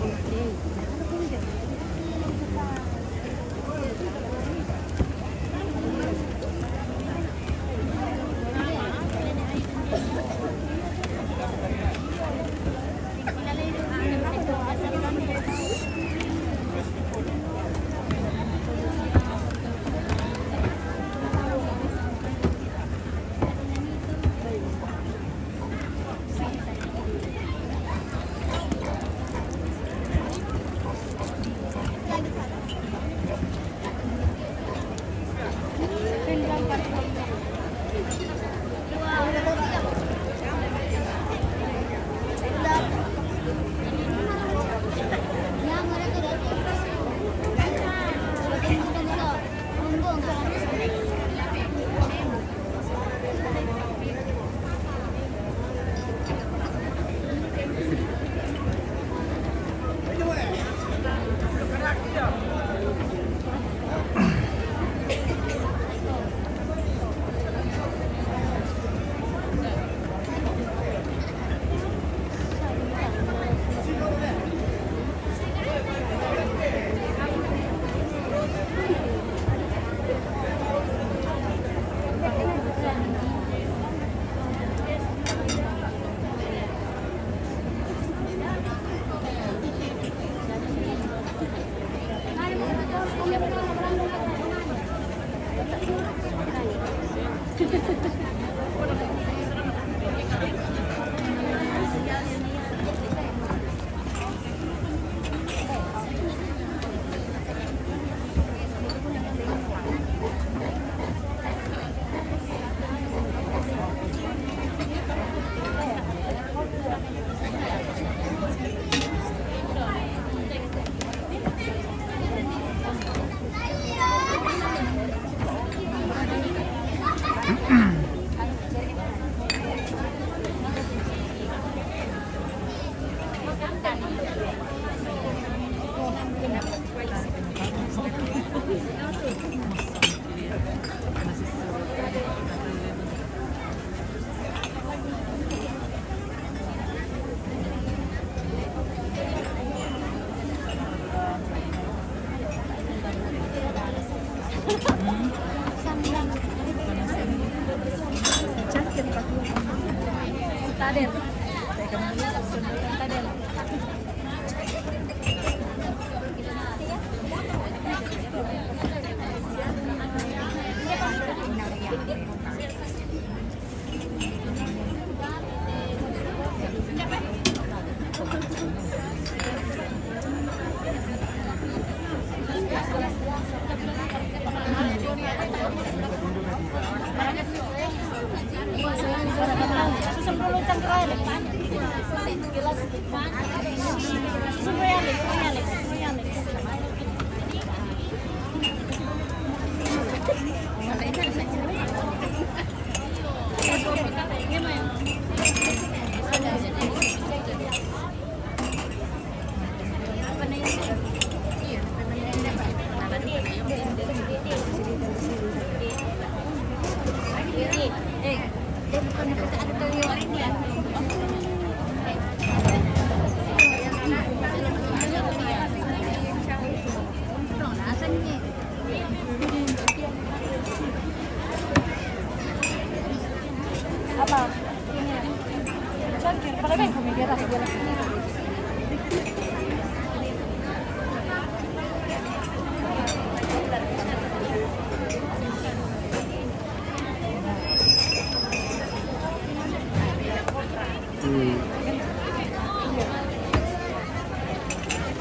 Taden. Taden.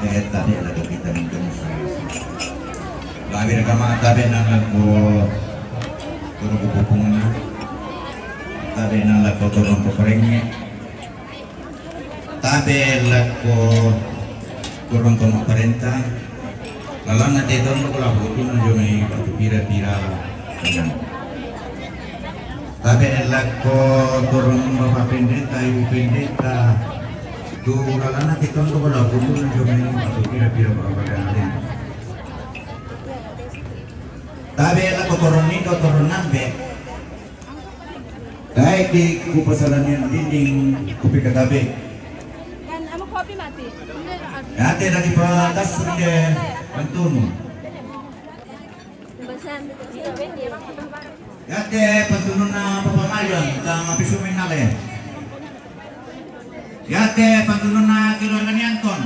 Eh, tabe' lako kita mintu' masalah. Labi rekama tabe' nang lako turun kupupungan. Tabe' nang lako turun kuparengnge'. Tabe' lako turun to ma'parenta. Lalanna te tondok la butunna jomai batu pira-pira. Tabe' lako turun Bapak Pendeta, Ibu Pendeta. Tu lalanna te tondok la butunna jomai batu pira-pira Bapak Pendeta. Tabe' lako turun Indo, turun Nambe. Dai' ki kupasalaniang dinding kupikatabe'. Yate lagi patassu inde pantunu. Yate pantununna Papa Marion, tama pisu minnale. Yate pantununna keluarga Nianton,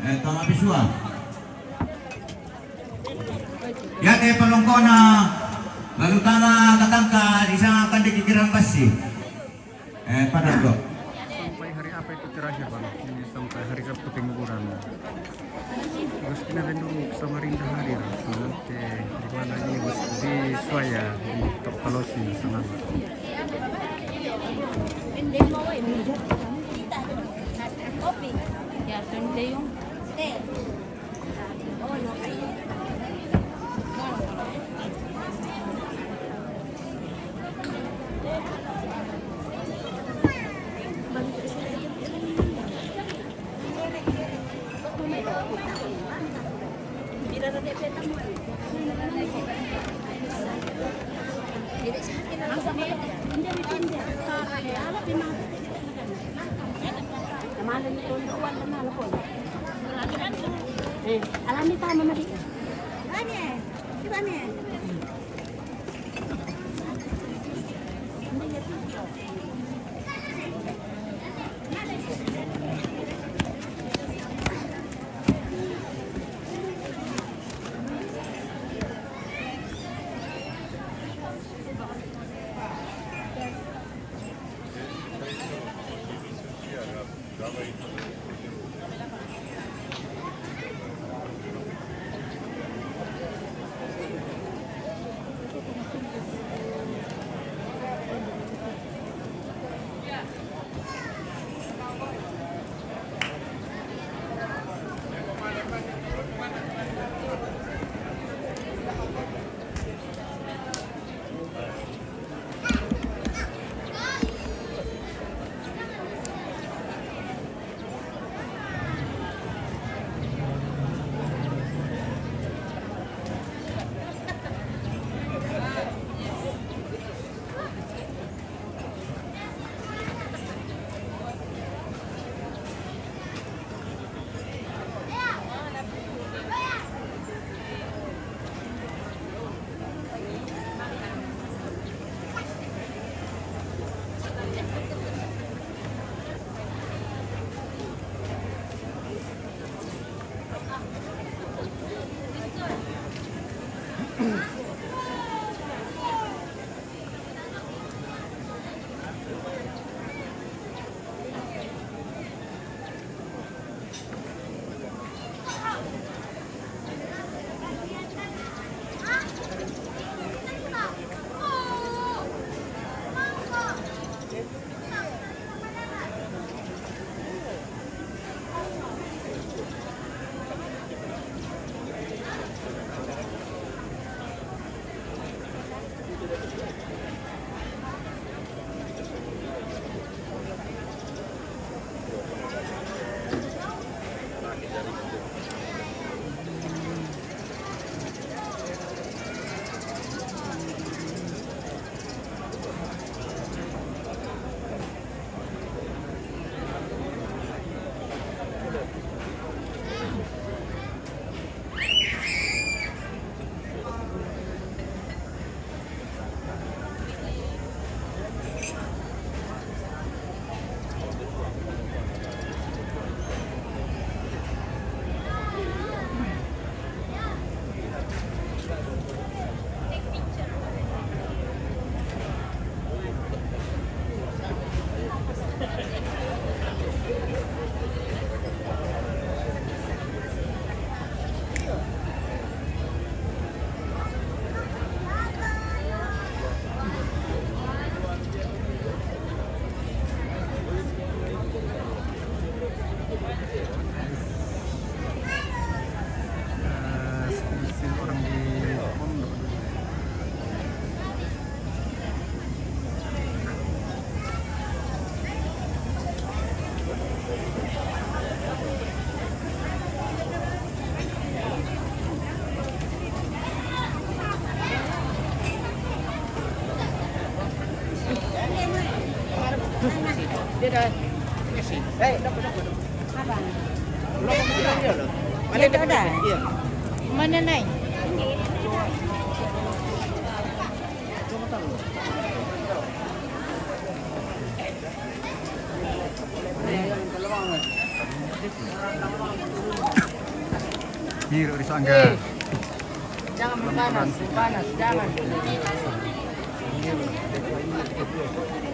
eh, tama pisua. Yate palongkona, lalu tama katangka, disanga kande kikirang bassi. Eh, pada to. Sampai hari apa itu terakhir, Bang? Ini sampai hari Sabtu penguburan. Terus kemarin dulu Samarinda hadir. Nanti di mana ini, Bos? Di Suaya, di Tokpalosi sana. Ya, Eh, alami tama madi. Dia dah. Ini sih. Eh, dapat, dapat, dapat. Apa? Dia dah. Mana dia dah? Dia. Mana naik? Hirup di sangga. Jangan panas, panas, jangan.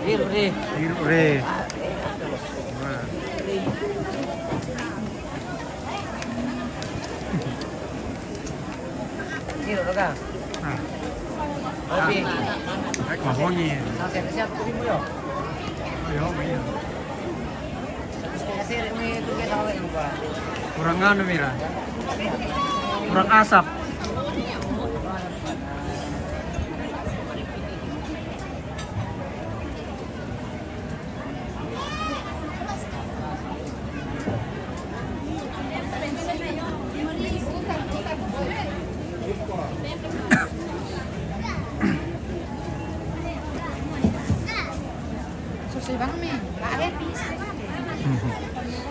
Hirup, Re. Hirup, Re. Nah. Hirup, Re. Nah. Oke. Baik, Mas Bongi. Oke, siap, tunggu, yo. Yo, iya. Kurang anu, Mira. Kurang asap.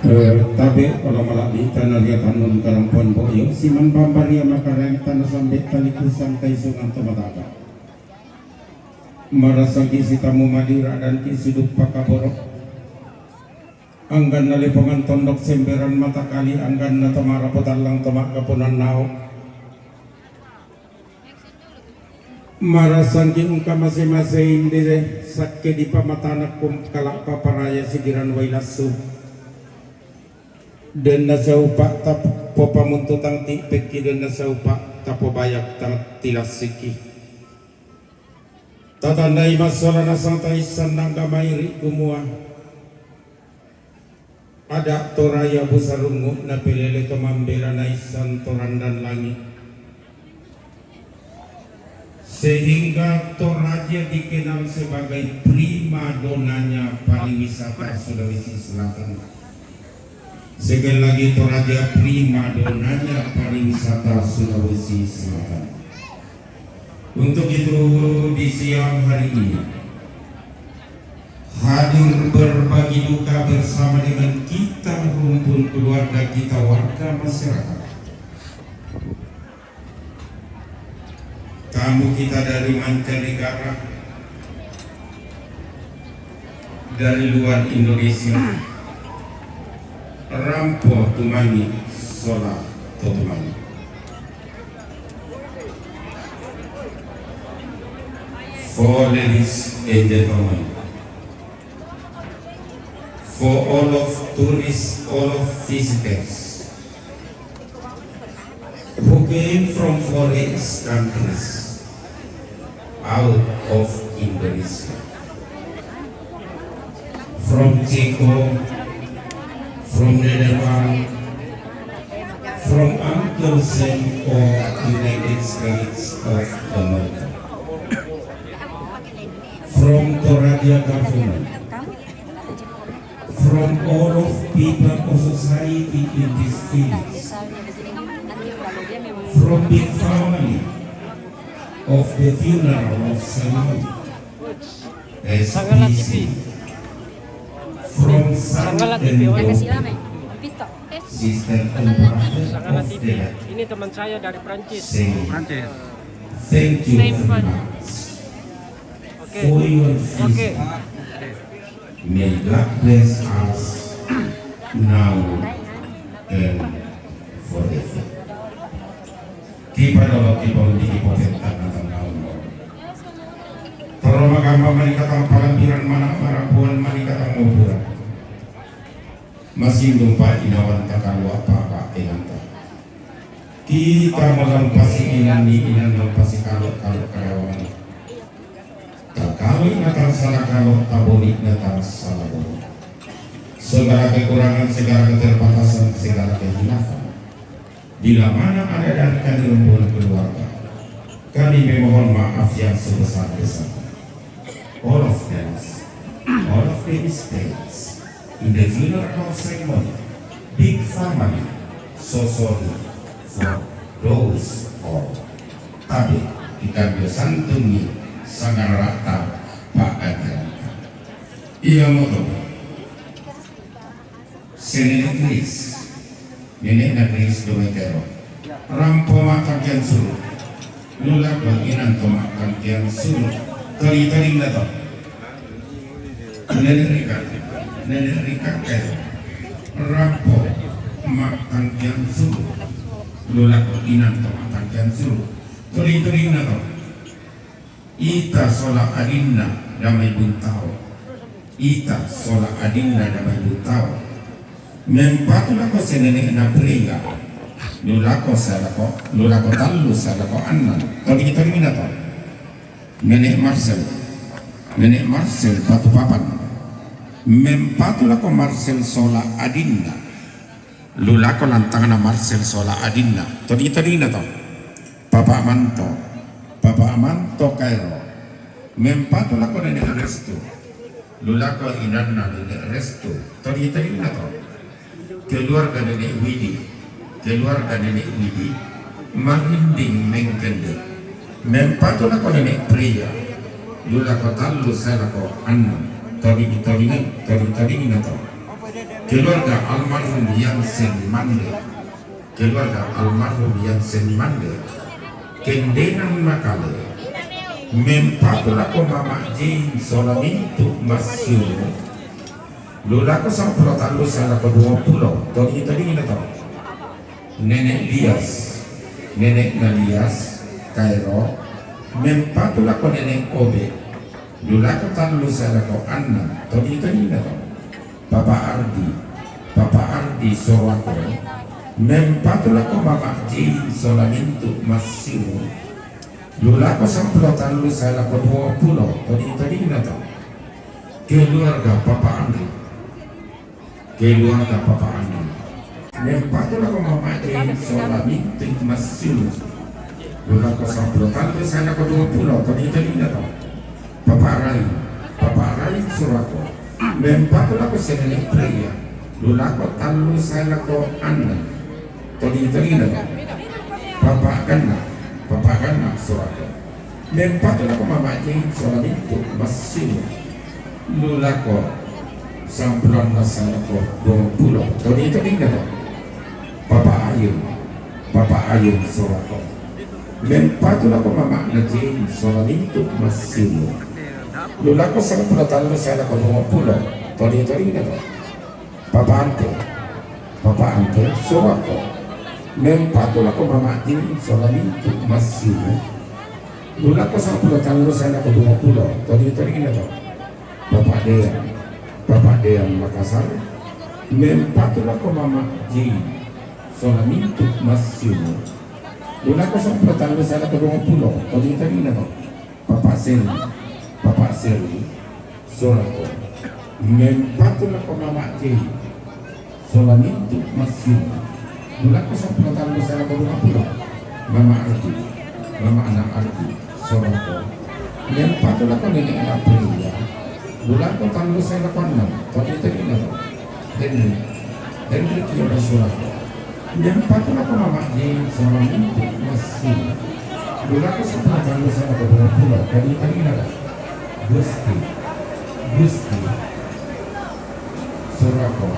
Eh, tabe' kalau mala'bi tanah dia tanun karampuan bo'yo, siman bambaria makarang tanah sambe taliku santai sungan tomataga. Marasaki sitamu madira dan ki sidup pakaboro. Angganna lepongan tondok semberan matakali, angganna tomara potallang tomak kaponan nao. Marasangki engka mase-mase inde sakke di pamatanak kum kala'pa paraya sigiran wai lassu. Denna saupa tapopamuntutang ti'pekki, denna saupa tapobayak tang tilassiki. Tatandai massola nasang taissan nangga mairi kumua. Ada Toraya Busarungu napelele to mambela naissan to randan langi. Sehingga Toraja dikenal sebagai prima donanya pariwisata Sulawesi Selatan. Sekali lagi, Toraja prima donanya pariwisata Sulawesi Selatan. Untuk itu, di siang hari ini, hadir berbagi duka bersama dengan kita, rumpun keluarga kita, warga masyarakat. Tamu kita dari mancanegara, dari luar Indonesia, rampo tumangi sola to tumangi. For ladies and gentlemen, for all of tourists, all of visitors who came from foreign countries, out of Indonesia, from Ceko, from Netherlands, from Uncle Sam or United States of America, from Toraja government, from all of people of society in this village, from big family of the funeral of Samuel, S P C, from son and daughter, sister and brother of the late. Ini teman saya dari Prancis. Say, Prancis. Thank you very much for your visit. May God bless us now and forever. Kipadolo kipaundiki popettanna tanggaunno. Toro magamma manikatang palambiran, mana marapuan manikatang moburan. Masindung pa inawanta kalua papa enanta. Kita malam pasi inanni inanna pasi kalo kalo karawangan. Takaloi na tansala kalo, taboni na tansala boni. Segala kekurangan, segala keterbatasan, segala kehilafan. Bila mana ada dari kami rombongan keluarga, kami memohon maaf yang sebesar-besarnya. All of them, all of the mistakes in the funeral ceremony, big family, so sorry for those all. Tabe, kita santungi sangarata pa'ajaranta. Iamoto, Sè nene' Grace. Nene'na Grace duma'è kaèro. Rampo ma' tangkèyan suru'. Lu lako inanto ma' tangkèyan suru'. Todi-todinna to. Nene' Rika. Nene' Rika kaèro. Rampo ma' tangkèyan suru'. Lu lako inanto ma' tangkèyan suru'. Todi-todinna to. Ita sola adinna damai buntao. Ita sola adinna damai buntao. Mempatu lako sè nene'na Priya. Lu lako saè lako, lu lako tallu saè lako annang. Todi-todinna to. Nene' Marcel. Nene' Marcel Batupapan. Mempatu lako Marcel sola adinna. Lu lako lantangna Marcel sola adinna. Todi-todinna to. Papa Manto. Papa Manto kaèro. Mempatu lako Nene' Restu. Lu lako inanna Nene' Restu. Todi-todinna to. Keluarga Nene' Widi. Keluarga Nene' Widi. Marinding mengkende. Mempatu lako Nene' Priya. Lu lako tallu saè lako annang. Todi-todinna, todi-todinna to. Keluarga almarhum Yansen Mande. Keluarga almarhum Yansen Mande. Kendena makalè. Mempatu lako Mama' Jin sola mintu' massiumu. Lu lako samplo tallu saè lako duappulo. Todi-todinna to. Nene' Lias. Nene'na Lias kaèro. Mempatu lako Nene' Obe. Lu lako tallu saè lako annang. Todi-todinna to. Papa Ardi. Papa Ardi Sorako. Mempatu lako Mama' Jin sola mintu' massiumu. Lu lako samplo tallu saè lako duappulo. Todi-todinna to. Keluarga Papa Andri. Keluarga Papa Andri. Mempatu lako Mama' Jin sola mintu' massiumu. Lu lako samplo tallu saè lako duappulo. Todi-todinna to. Papa Rai. Papa Rai Sorako. Mempatu lako sè nene' Priya. Lu lako tallu saè lako annang. Todi-todinna to. Papa Ganna. Papa Ganna Sorako. Mempatu lako Mama' Jin sola mintu' massiumu. Lu lako samplo annang saè lako duappulo. Todi-todinna to. Papa Ayun. Papa Ayun Sorako. Mempatu lako Mama' Jin sola mintu' massiumu. Lu lako samplo tallu saè lako duappulo. Todi-todinna to. Papa Ante. Papa Ante Sorako. Mempatu lako Mama' Jin sola mintu' massiumu. Lu lako samplo tallu saè lako duappulo. Todi-todinna to. Papa Dean. Papa Dean Makassar. Mempatu lako Mama' Jin sola mintu' massiumu. Lu lako samplo tallu saè lako duappulo. Todi-todinna to. Papa Seri. Papa Seri Sorako. Mempatu lako Mama' Jin sola mintu' massiumu. Lu lako samplo tallu saè lako duappulo. Mama' Ardi. Mama' Ana' Ardi Sorako. Mempatu lako Nene' Aprilia. Lu lako tallu saè lako annang. Todi-todinna to. Henry. Henry Kiyoda Sorako. Mempatu lako Mama' Jin sola mintu' massiumu. Lu lako samplo tallu saè lako duappulo. Todi-todinna to. Gusti. Gusti Sorako.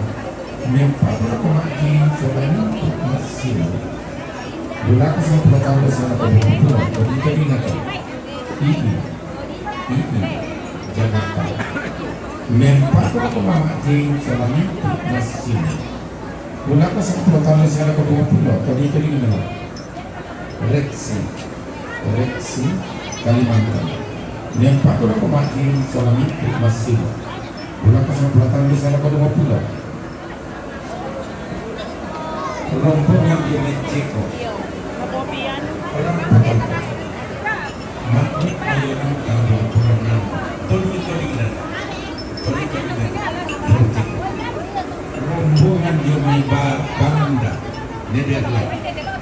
Mempatu lako Mama' Jin sola mintu' massiumu. Lu lako samplo tallu saè lako duappulo. Todi-todinna to. I'i. I'i Jakarta. Mempatu lako Mama' Jin sola mintu' massiumu. Lu lako samplo tallu saè lako duappulo. Todi-todinna to. Reksi. Reksi Kalimantan. Mempatu lako Mama' Jin sola mintu' massiumu. Lu lako samplo tallu saè lako duappulo. Rombongan dio mai Ceko. Rombongan. Ma'luk ayo engka rombongan. Todi-todinna. Todi-todinna. Todi-todinna. Rombongan dio mai ba-, Banda. Nederland.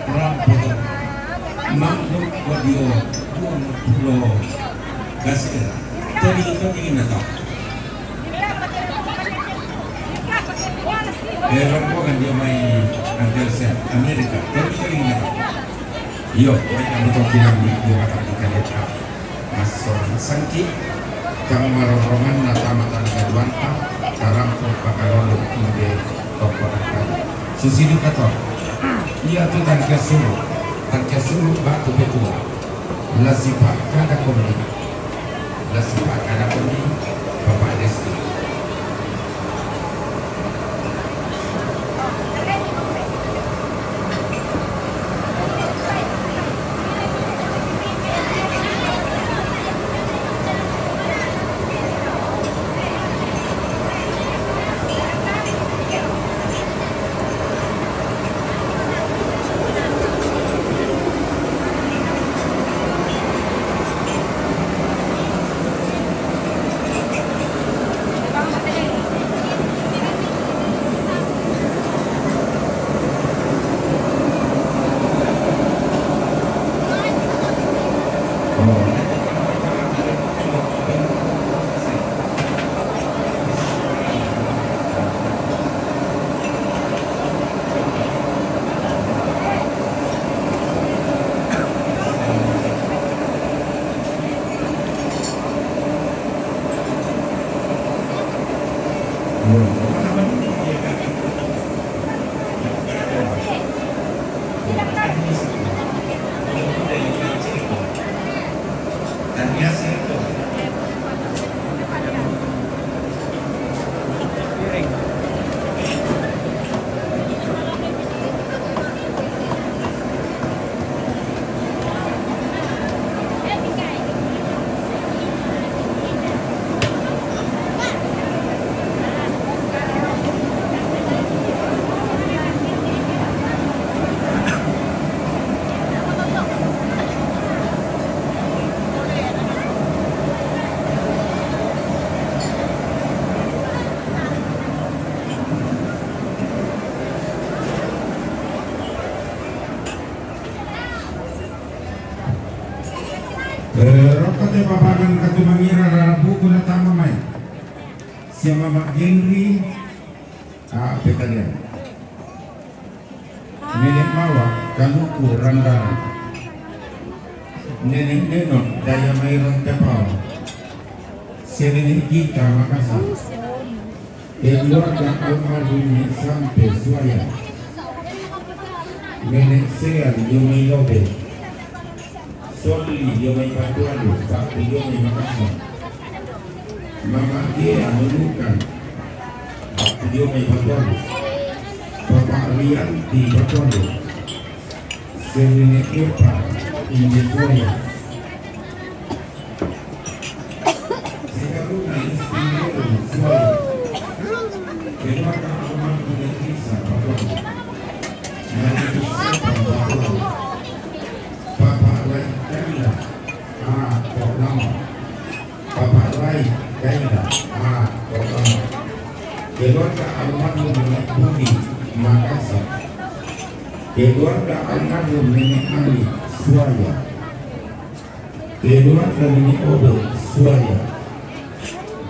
Rombongan. Ma'luk ko dio duappulo gasera. Todi-todinna to. Eh, rombongan dio mai Amerika. Todi-todinna to. Iyo, mai kami to kilang di, di mata kita leca. Massoang sangki, kang marorronganna tama tana kaduanta, tarampo pakalolo inde Susili kato. Ia tu tangkia sulu. Tangkia sulu batu betua. La sipa kada kondi. La sipa kada kondi. Papa Desti. Eh, roko te papakan katumangira rara buku na tama mai. Sia mama Genri, a, petalian. Nenek mawa kanuku randara. Nenek nenok daya mai rantepao. Sia nenek kita Makassar. Keluarga almarhum Nenek Sampe Suaya. Nenek Sean Yumai Lobe. Soli Yumai Patualu, Pak Yumai Makassar. Mama Gea Nunukan, Pak Yumai Patualu. Bapak Rianti Patualu. Sia nenek Epa, Inde Suaya. Papa Rai Kaila, a, Tok Lama. Papa Rai Kaila, a, Tok Lama. Keluarga almarhum Nenek Budi, Makassar. Keluarga almarhum Nenek Ali, Suaya. Keluarga Nenek Obe, Suaya.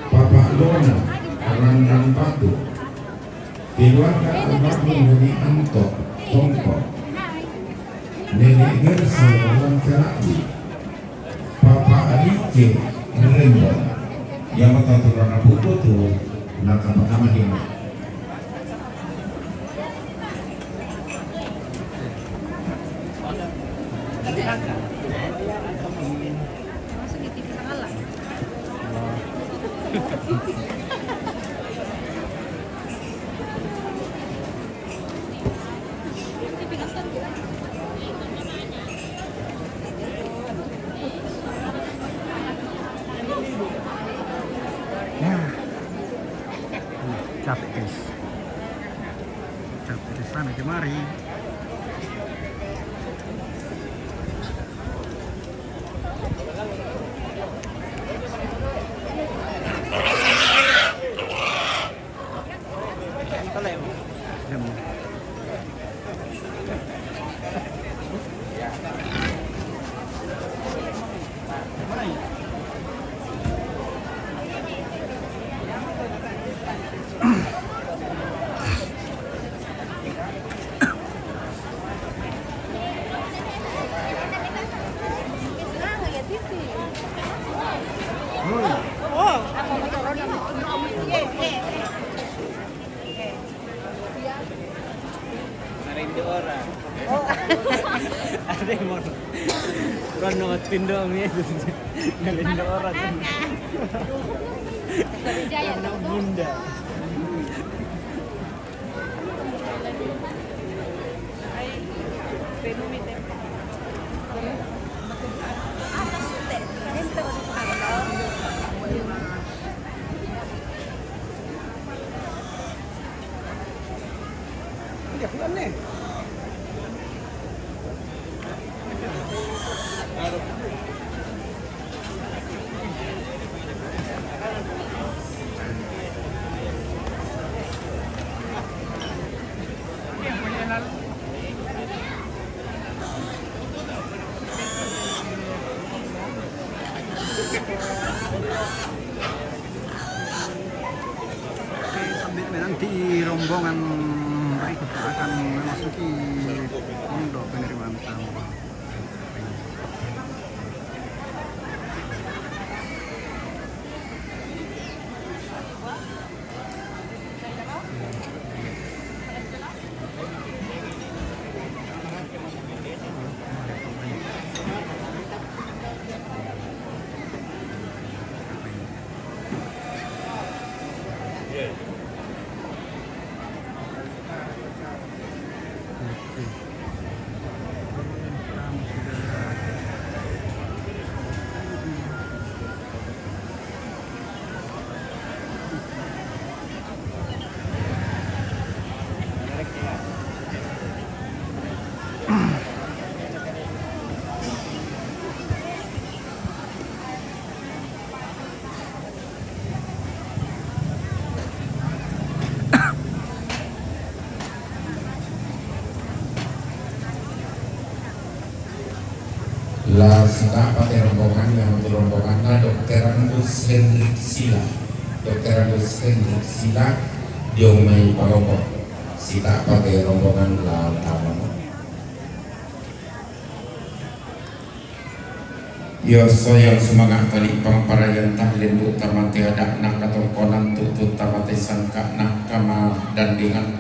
Papa Lona, Randang Batu. Keluarga almarhum Nenek Anto, Tongko. Nenek Gersa, Randang Karabi. Papa Alice, Rembang. Yang mau tahu tu rana buku tu, nak sama-sama dia. Nah. Capek, guys. Capek di sana kemari. Kan nongotin doang nih. Ngalin orang. Anak bunda. Oke, sambil menanti rombongan berikutnya akan memasuki pondok penerimaan tamu. La sita pate rombongan, yang di rombongan la Dokterandus Hendrik Sila. Dokterandus Hendrik Sila, diomai palombo. Sita pate rombongan la tamu. Yo soyang sumanga tali pangparayan tahlin tu tamate ada na katongkonan tu tu tamate sangka na kama dandingan.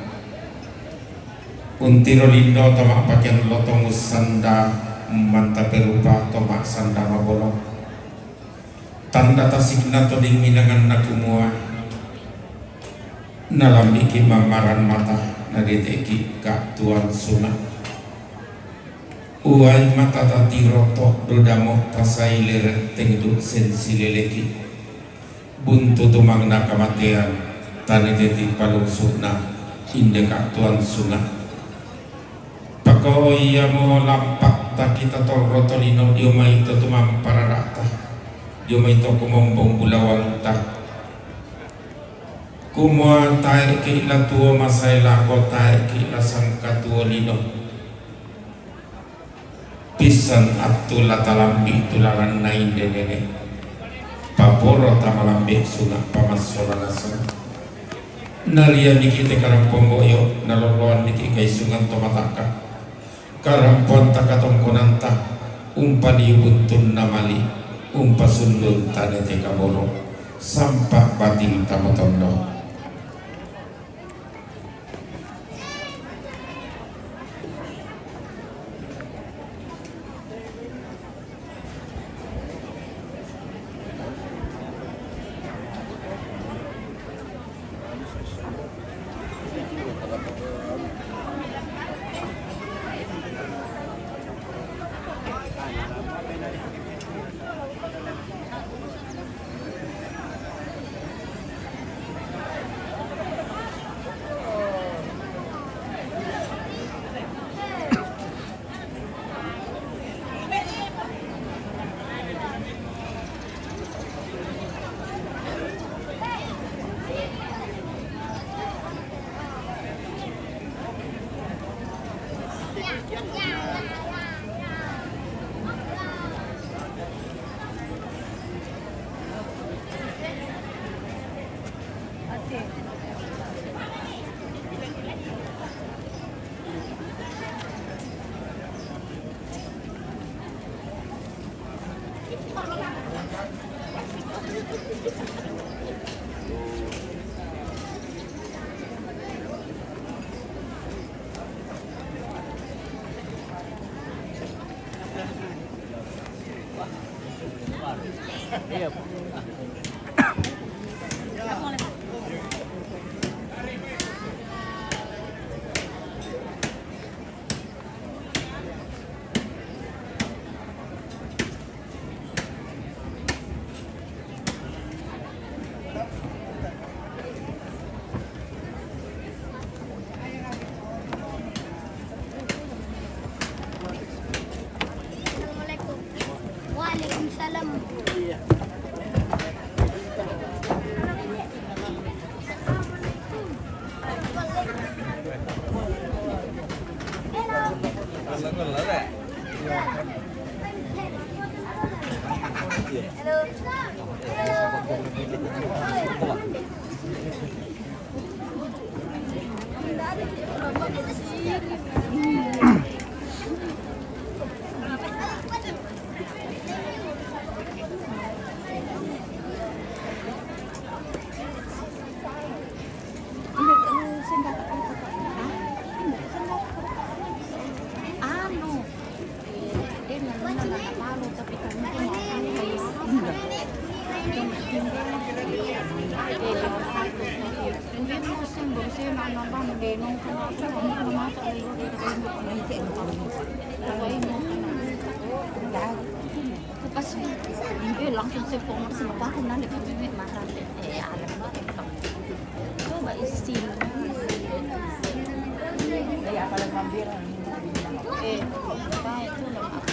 Untiro lindo tama pakian lotong usanda manta perupa toma sanda mabolong. Tanda tasikna to ding minangan na kumua. Nalambiki mamaran mata nadeteki ka tuan suna. Uai mata tatiroto dodamo tasai lere tengdu sensi leleki. Buntu tumang na kamatean tani teti palungsukna indeka tuan suna. Pako iyamo lampak takita torro tolino dio maito tumampararata dio maito kumombong bulawangta. Kumua tae ki la tuo masae lako tae ki la sangka tuo lino. Pisan attu la talambi tularanna inde nene. Paporo tamalambi suna pamassola naseng. Narianiki te karampong boyo naloloanniki kaisungan to mataka. Karampoan takatongkonanta umpaniubuntunna mali umpasundun tane te kaboro sampa bating tamotondo. Iya, Pak. Assalamualaikum. Waalaikumsalam. Anu, eh, dia nggak nggak terlalu, tapi kamu tuh mau apa ya? Hindi mo siya, hindi siya nanambang, hindi nung kumain, hindi mo sa iyo, hindi mo kumain. Hindi mo kumain. Tapos, hindi, langsung sa pumapasok ako na, nagkakita, marami. Eh, alam mo, eh, pag-, ito ba, isin? Kaya pala mambira. Eh, kaya ito lang ako.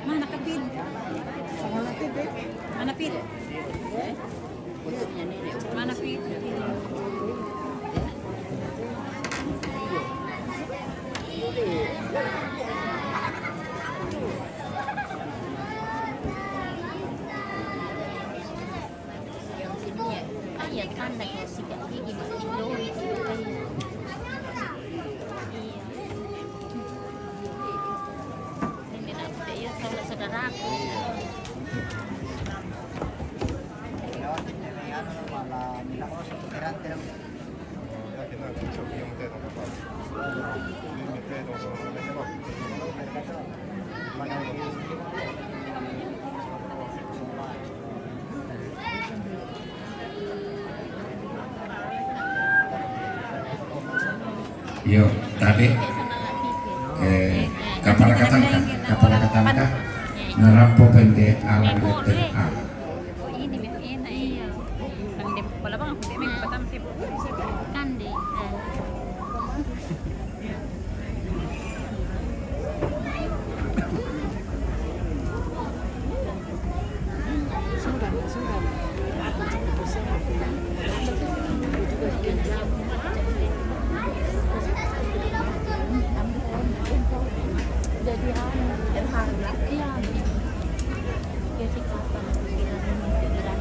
Mana kapit? Mana pit? Mana pit? Iya, tanda ko si Kak Gigi, Kak Chloe, Kak Gigi. Iya. Hindi na ako sa iyo, sa saudaraku. Yo, tapi, eh, kapalakatan ka, kapalakatan ka, narampo pende alam letter A. Oh, ini, ini, iya. Nang di, wala bang ako, di, may patam si Kandi. Eh. Jadi, anu, iya. Jadi, kapan pikiran, pikiran.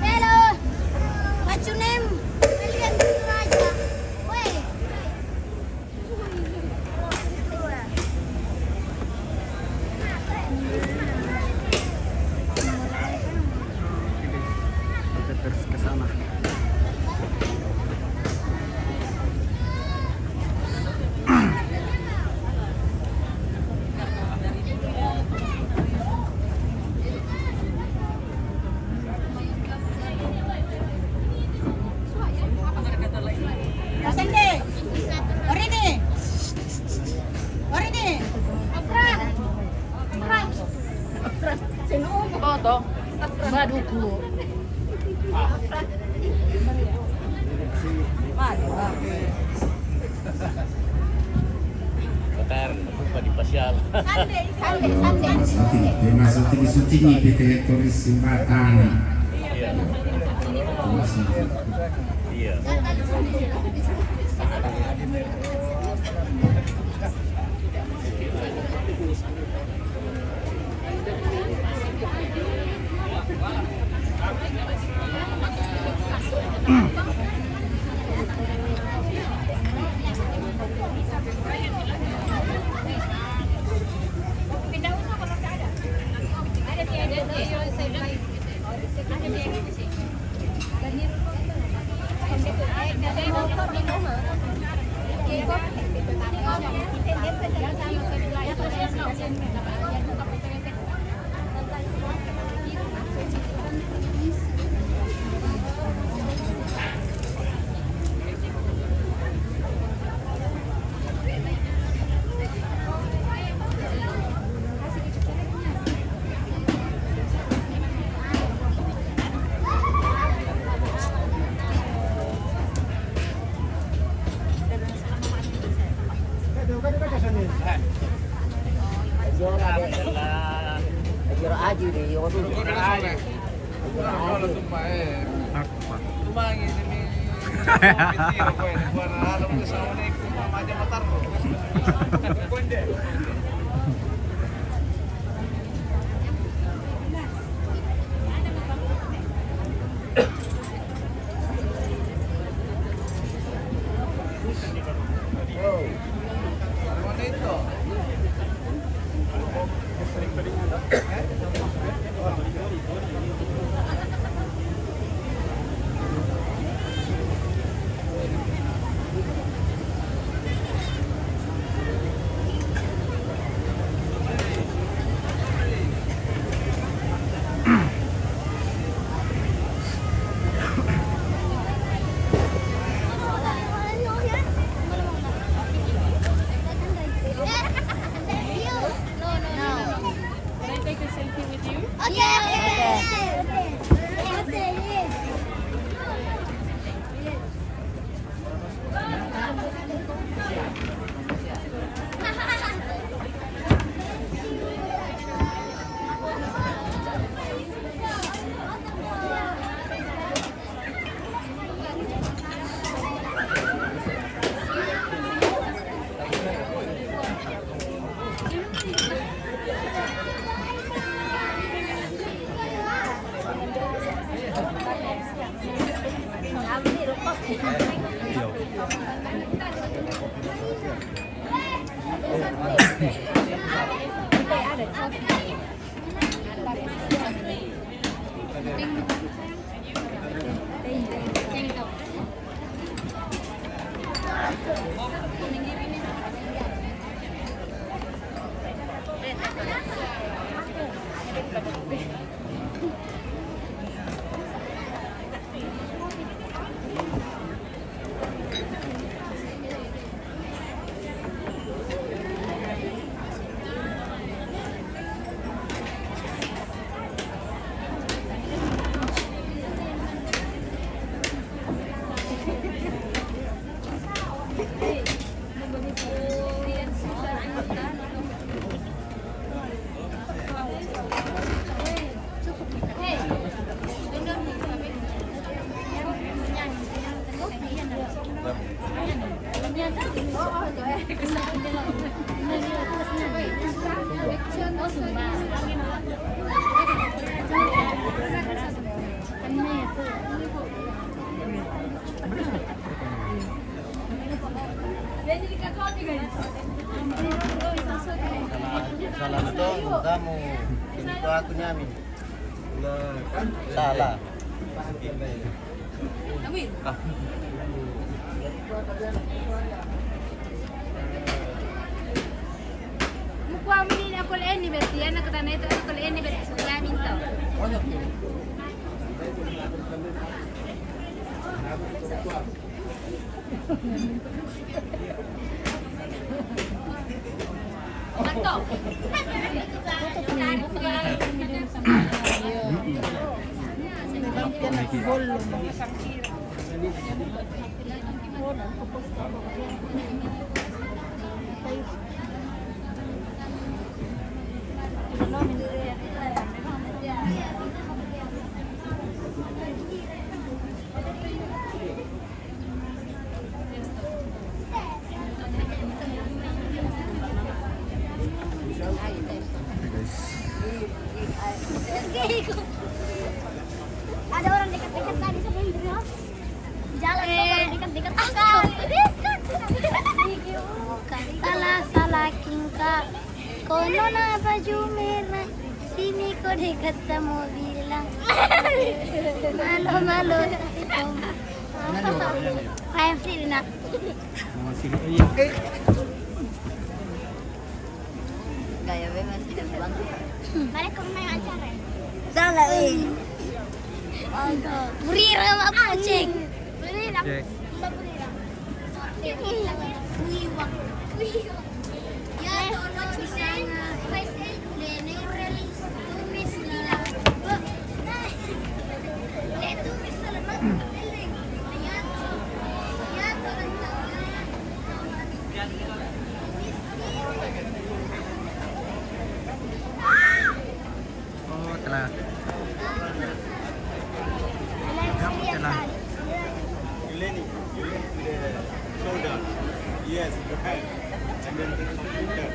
Hello, what's your name? William Raja. Wait. Yo, masuti, masuti, masuti ni pete turis simbatani. Masuti. Can I take a selfie with you? Okay. Salam, salam tong, kamu. Ini ko aku nyamin. Salah. Ah. Mukwa mini na kol eni beti, yana kata na ito kol eni beti, so ya minta. Oh, nona baju merah, sini kau dekat sama bilang. Malu-malu. Ayam sini nak. Gaya be masih ada bang. Balik ke rumah acara. Salah, eh. Burira, apa, cek? Burira. Cek. Mbak Burira. Oh, telah. Kamu telah. You lean it, you lean to the shoulder. Yes, your hand. And then the computer.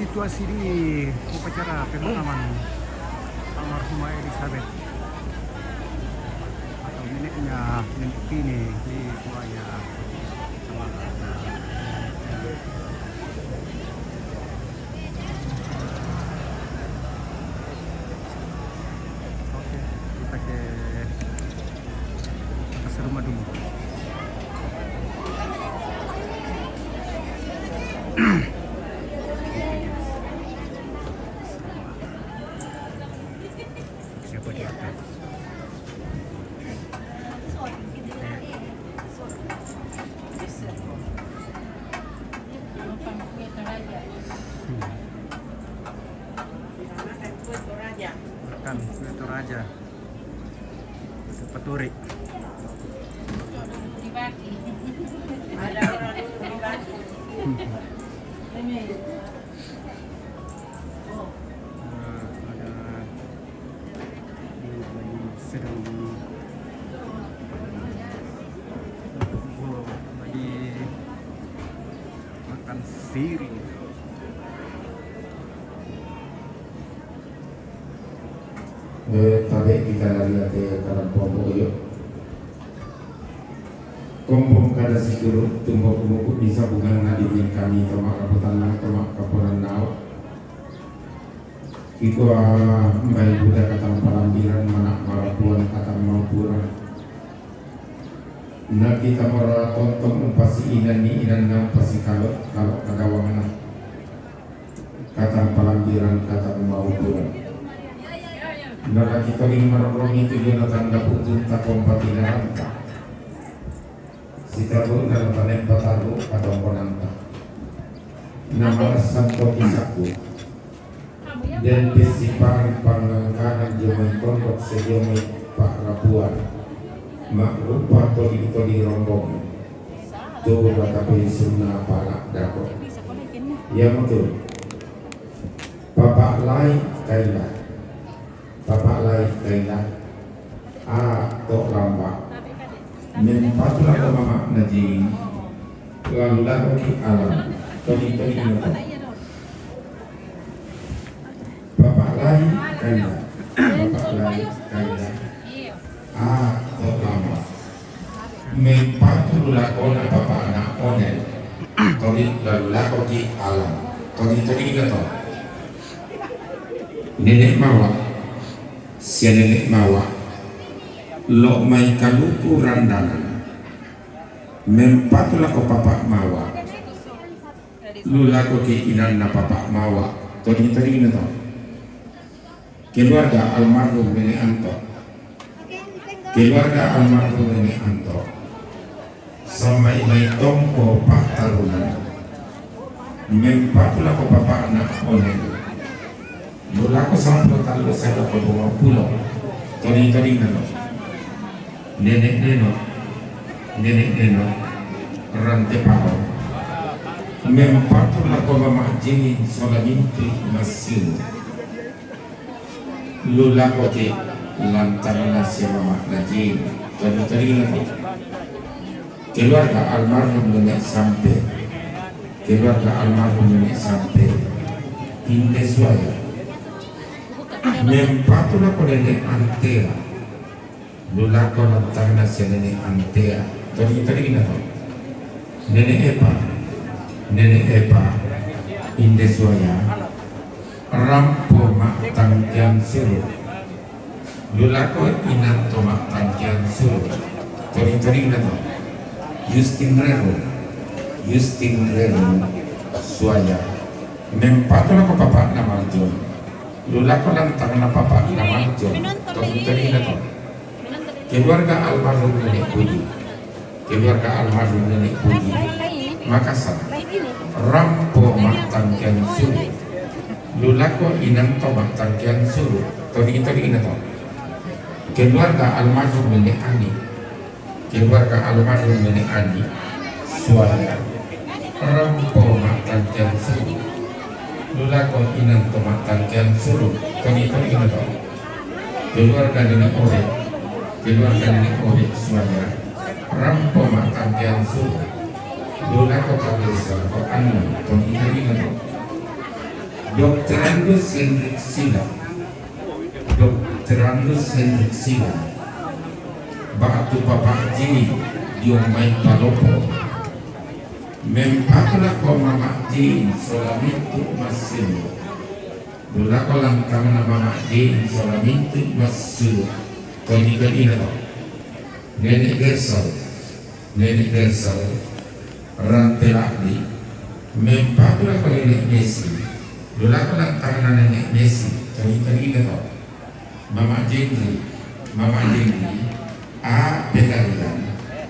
Situasi di upacara pemakaman almarhumah Elizabeth atau neneknya, nenek Pine di Kuaya. Oke, kita ke atas rumah dulu. Siapa di atas? Makan kue Toraja. Peturi. Ada orang dulu di batu. Nah, ada sedang, oh, lagi makan siri. Eh, tabe' kita lari ate karang pombo yo. Kompong kada sikuru, tumbo kumuku di sabungan nadi min kami tomak kaputan nang tomak kapuran nao. Kikua mbai buda katang palambiran, manak marapuan katang maupuran. Na kita mara tontong umpasi inan ni inan nang pasi kalok, kalok kadawangan. Katang palambiran, katang maupuran. Na kita ling marorong itu yo na tanda pujun takompati naranta. Sitaru na panen pataru katang ponanta. Na malas santo kisaku. Dan pesiparan pangangkanan jomai pondok sejomai pak rapuan. Mak rupa todi-todi rombongan. Tu la tapi sunna pala dako. Iya matu. Papa lai kaila. Papa lai kaila. A to lamba. Mempatu lako mama naji. Lalu lako ki alam. Todi todi nato. Papa lai kaila. Papa lai kaila. A to lamba. Mempatu lako na papa na onen. Todi lalu lako ki alam. Todi todi nato. Nenek mawa. Sia nenek mawa. Lo mai kaluku randangan. Mempatu lako papa mawa. Lu lako ki inanna papa mawa. Todi todi nato. Keluarga almarhum Nenek Anto. Keluarga almarhum Nenek Anto. Samai mai tompo Pak Taruna. Mempatu lako papa na onen. Lu lako sampulo tallu sala ko dua pulo. Todi todi nato. Nenek neno. Nenek neno. Rante paro. Mempatu lako mama jinin sola mintu massimu. Lu lako ke lantangna sia mama najin. Todi todi nato. Keluarga almarhum Nenek Sampe. Keluarga almarhum Nenek Sampe. Inde suaya. Mempatu lako Nenek Antea. Lu lako lantangna sia Nenek Antea. Todi todi nato. Nenek Epa. Nenek Epa. Inde suaya. Rampo ma tangkian suru. Lu lako inanto ma tangkian suru. Todi todi nato. Justin Rero. Justin Rero. Suaya. Mempatu lako papa na maljon. Lu lako lantangna papa na maljon. Todi todi nato. Keluarga almarhum Nenek Puji. Keluarga almarhum Nenek Puji. Makassar. Rampo ma tangkian suru. Lu lako inanto ma tangkian suru. Todi todi nato. Keluarga almarhum Nenek Ani. Keluarga almarhum Nenek Ani. Suara. Rampo ma tangkian suru. Lu lako inanto ma tangkian suru. Todi todi nato. Keluarga Nenek Ore. Keluarga Nenek Ore suara. Rampo ma tangkian suru. Lu lako kabisa ko anu. Todi todi nato. Dokter Andus Hendrik Sila. Dokter Andus Hendrik Sila. Batu papa jini dio mai palopo. Mempatu lako mama jin sola mintu massimu. Lu lako lantangna mama jin sola mintu massimu. Todi todi nato. Nenek Gersel. Nenek Gersel. Rante ladi. Mempatu lako Nenek Messi. Lu lako lantangna Nenek Messi. Todi todi nato. Mama Jendri. Mama Jendri. A Petarian.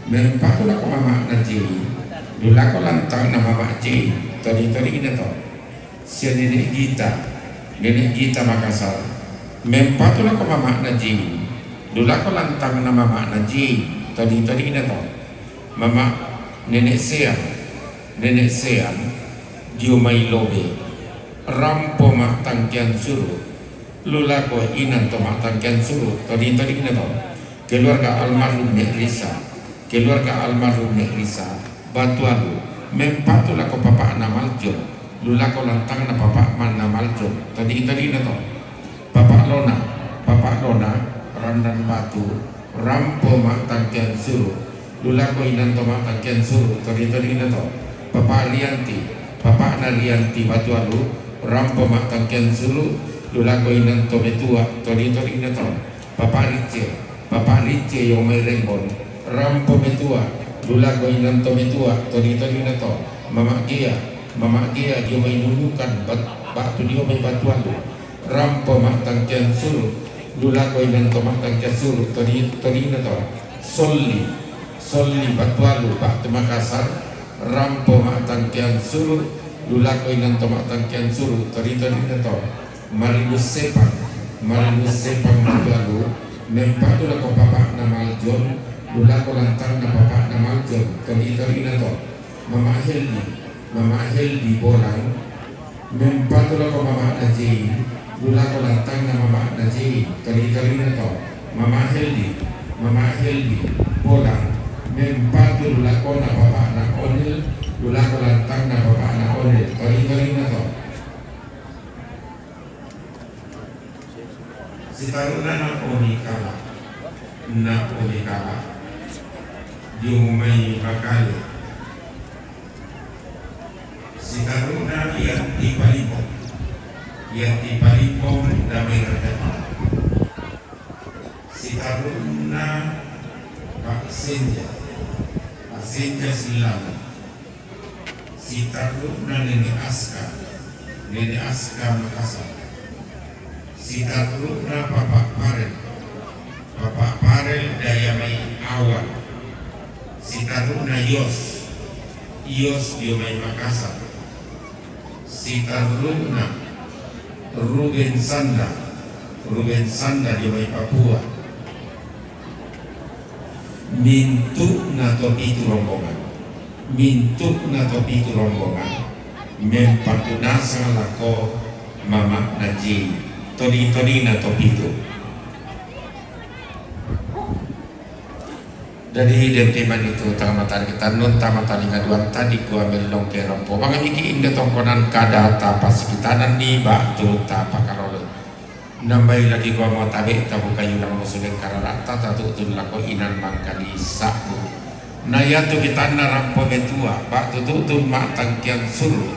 Mempatu lako mama najin. Lu lako lantangna mama jin. Todi todi nato. Sia Nenek Gita. Nenek Gita Makassar. Mempatu lako mama najin. Lu lako lantangna mama najin. Todi todi nato. Mama Nenek Sean. Nenek Sean. Dio mai lobe. Rampo ma tangkian suru. Lu lako inanto ma tangkian suru. Todi todi nato. Keluarga almarhum Nek Risa. Keluarga almarhum Nek Risa. Batu Alu. Mempatu lako papa na maljon. Lu lako lantangna papa na maljon. Todi todi nato. Papa Lona. Papa Lona. Randan Batu. Rampo ma tangkian suru. Lu lako inanto ma tangkian suru. Todi todi nato. Papa Rianti. Papa na Rianti Batu Alu. Rampo ma tangkian suru. Lu lako inanto metua. Todi todi nato. Papa Rice. Papa Rice dio mai Rembon. Rampo metua. Lu lako inanto metua. Todi todi nato. Mama Gea. Mama Gea dio mai Nunukan. Bat, batu dio mai Batu Alu. Rampo ma tangkian suru. Lu lako inanto ma tangkian suru. Todi todi nato. Solli. Solli Batu Alu. Batu Makassar. Rampo ma tangkian suru. Lu lako inanto ma tangkian suru. Todi todi nato. Marinus Sepang. Marinus Sepang Batu Alu. Mempatu lako papa na maljon. Lu lako lantangna papa na maljon. Toli-tolina to. Mama Heldi, Mama Heldi Bolang, mempatu lako mamana Jane, lu lako lantangna mamana Jane. Toli-tolina to. Mama Heldi, Mama Heldi Bolang, mempatu lu lakona bapakna Onel, lu lako lantangna bapakna Onel. Toli-tolina to. Sitaruna na Oni Kala, na Oni Kala, dio mai Makale. Sitaruna Yanti Palimbong, Yanti Palimbong, damai Rajapala. Sitaruna Pak Senja, Pak Senja Silaban. Sitaruna Nene Aska, Nene Aska Makassar. Sitaruna Papa Parel, Papa Parel, daya mai Awan. Sitaruna Yos, Yos dio mai Makassar. Sitaruna Ruben Sanda, Ruben Sanda dio mai Papua. Mintu'na to pitu rombongan, mintu'na to pitu rombongan, mempatu nasang lako mamana Jane. Toli-tolina to pitu. Jadi, den timan itu tama tari kita nun, tama tari kaduan tadi kua melong ke rompo. Bang miki inda tongkonan kada tapa sikitanan di batu tapa karole. Nambai lagi kua mau tabe tabu kayu nang musuh kararata tatu tun lako inan mangkali sabu. Na yatu kitanna rampo metua, batu tutun ma tangkian suru.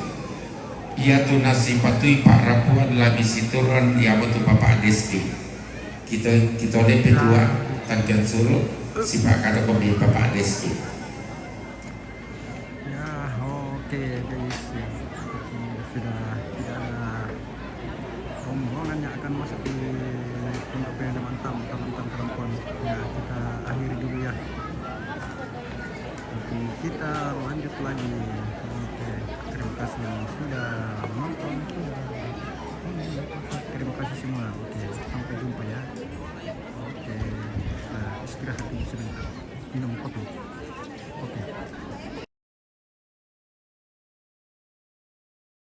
Yatu nasi patui pak rapuan labi situran yamu tu papa deski. Kita, kita lepe tua tangkian suru, sipak kada komi papa deski. Ya, oke, guys, ya. Seperti sudah tidak ada rombongan yang akan masuk di Pondok Pelita Tamantan, Tamantan Perempuan. Ya, kita akhiri dulu ya. Nanti kita lanjut lagi. Oke, terima kasih yang sudah menonton. Terima kasih semua. Oke, sampai jumpa ya. Oke, kita istirahat dulu sebentar. Minum kopi.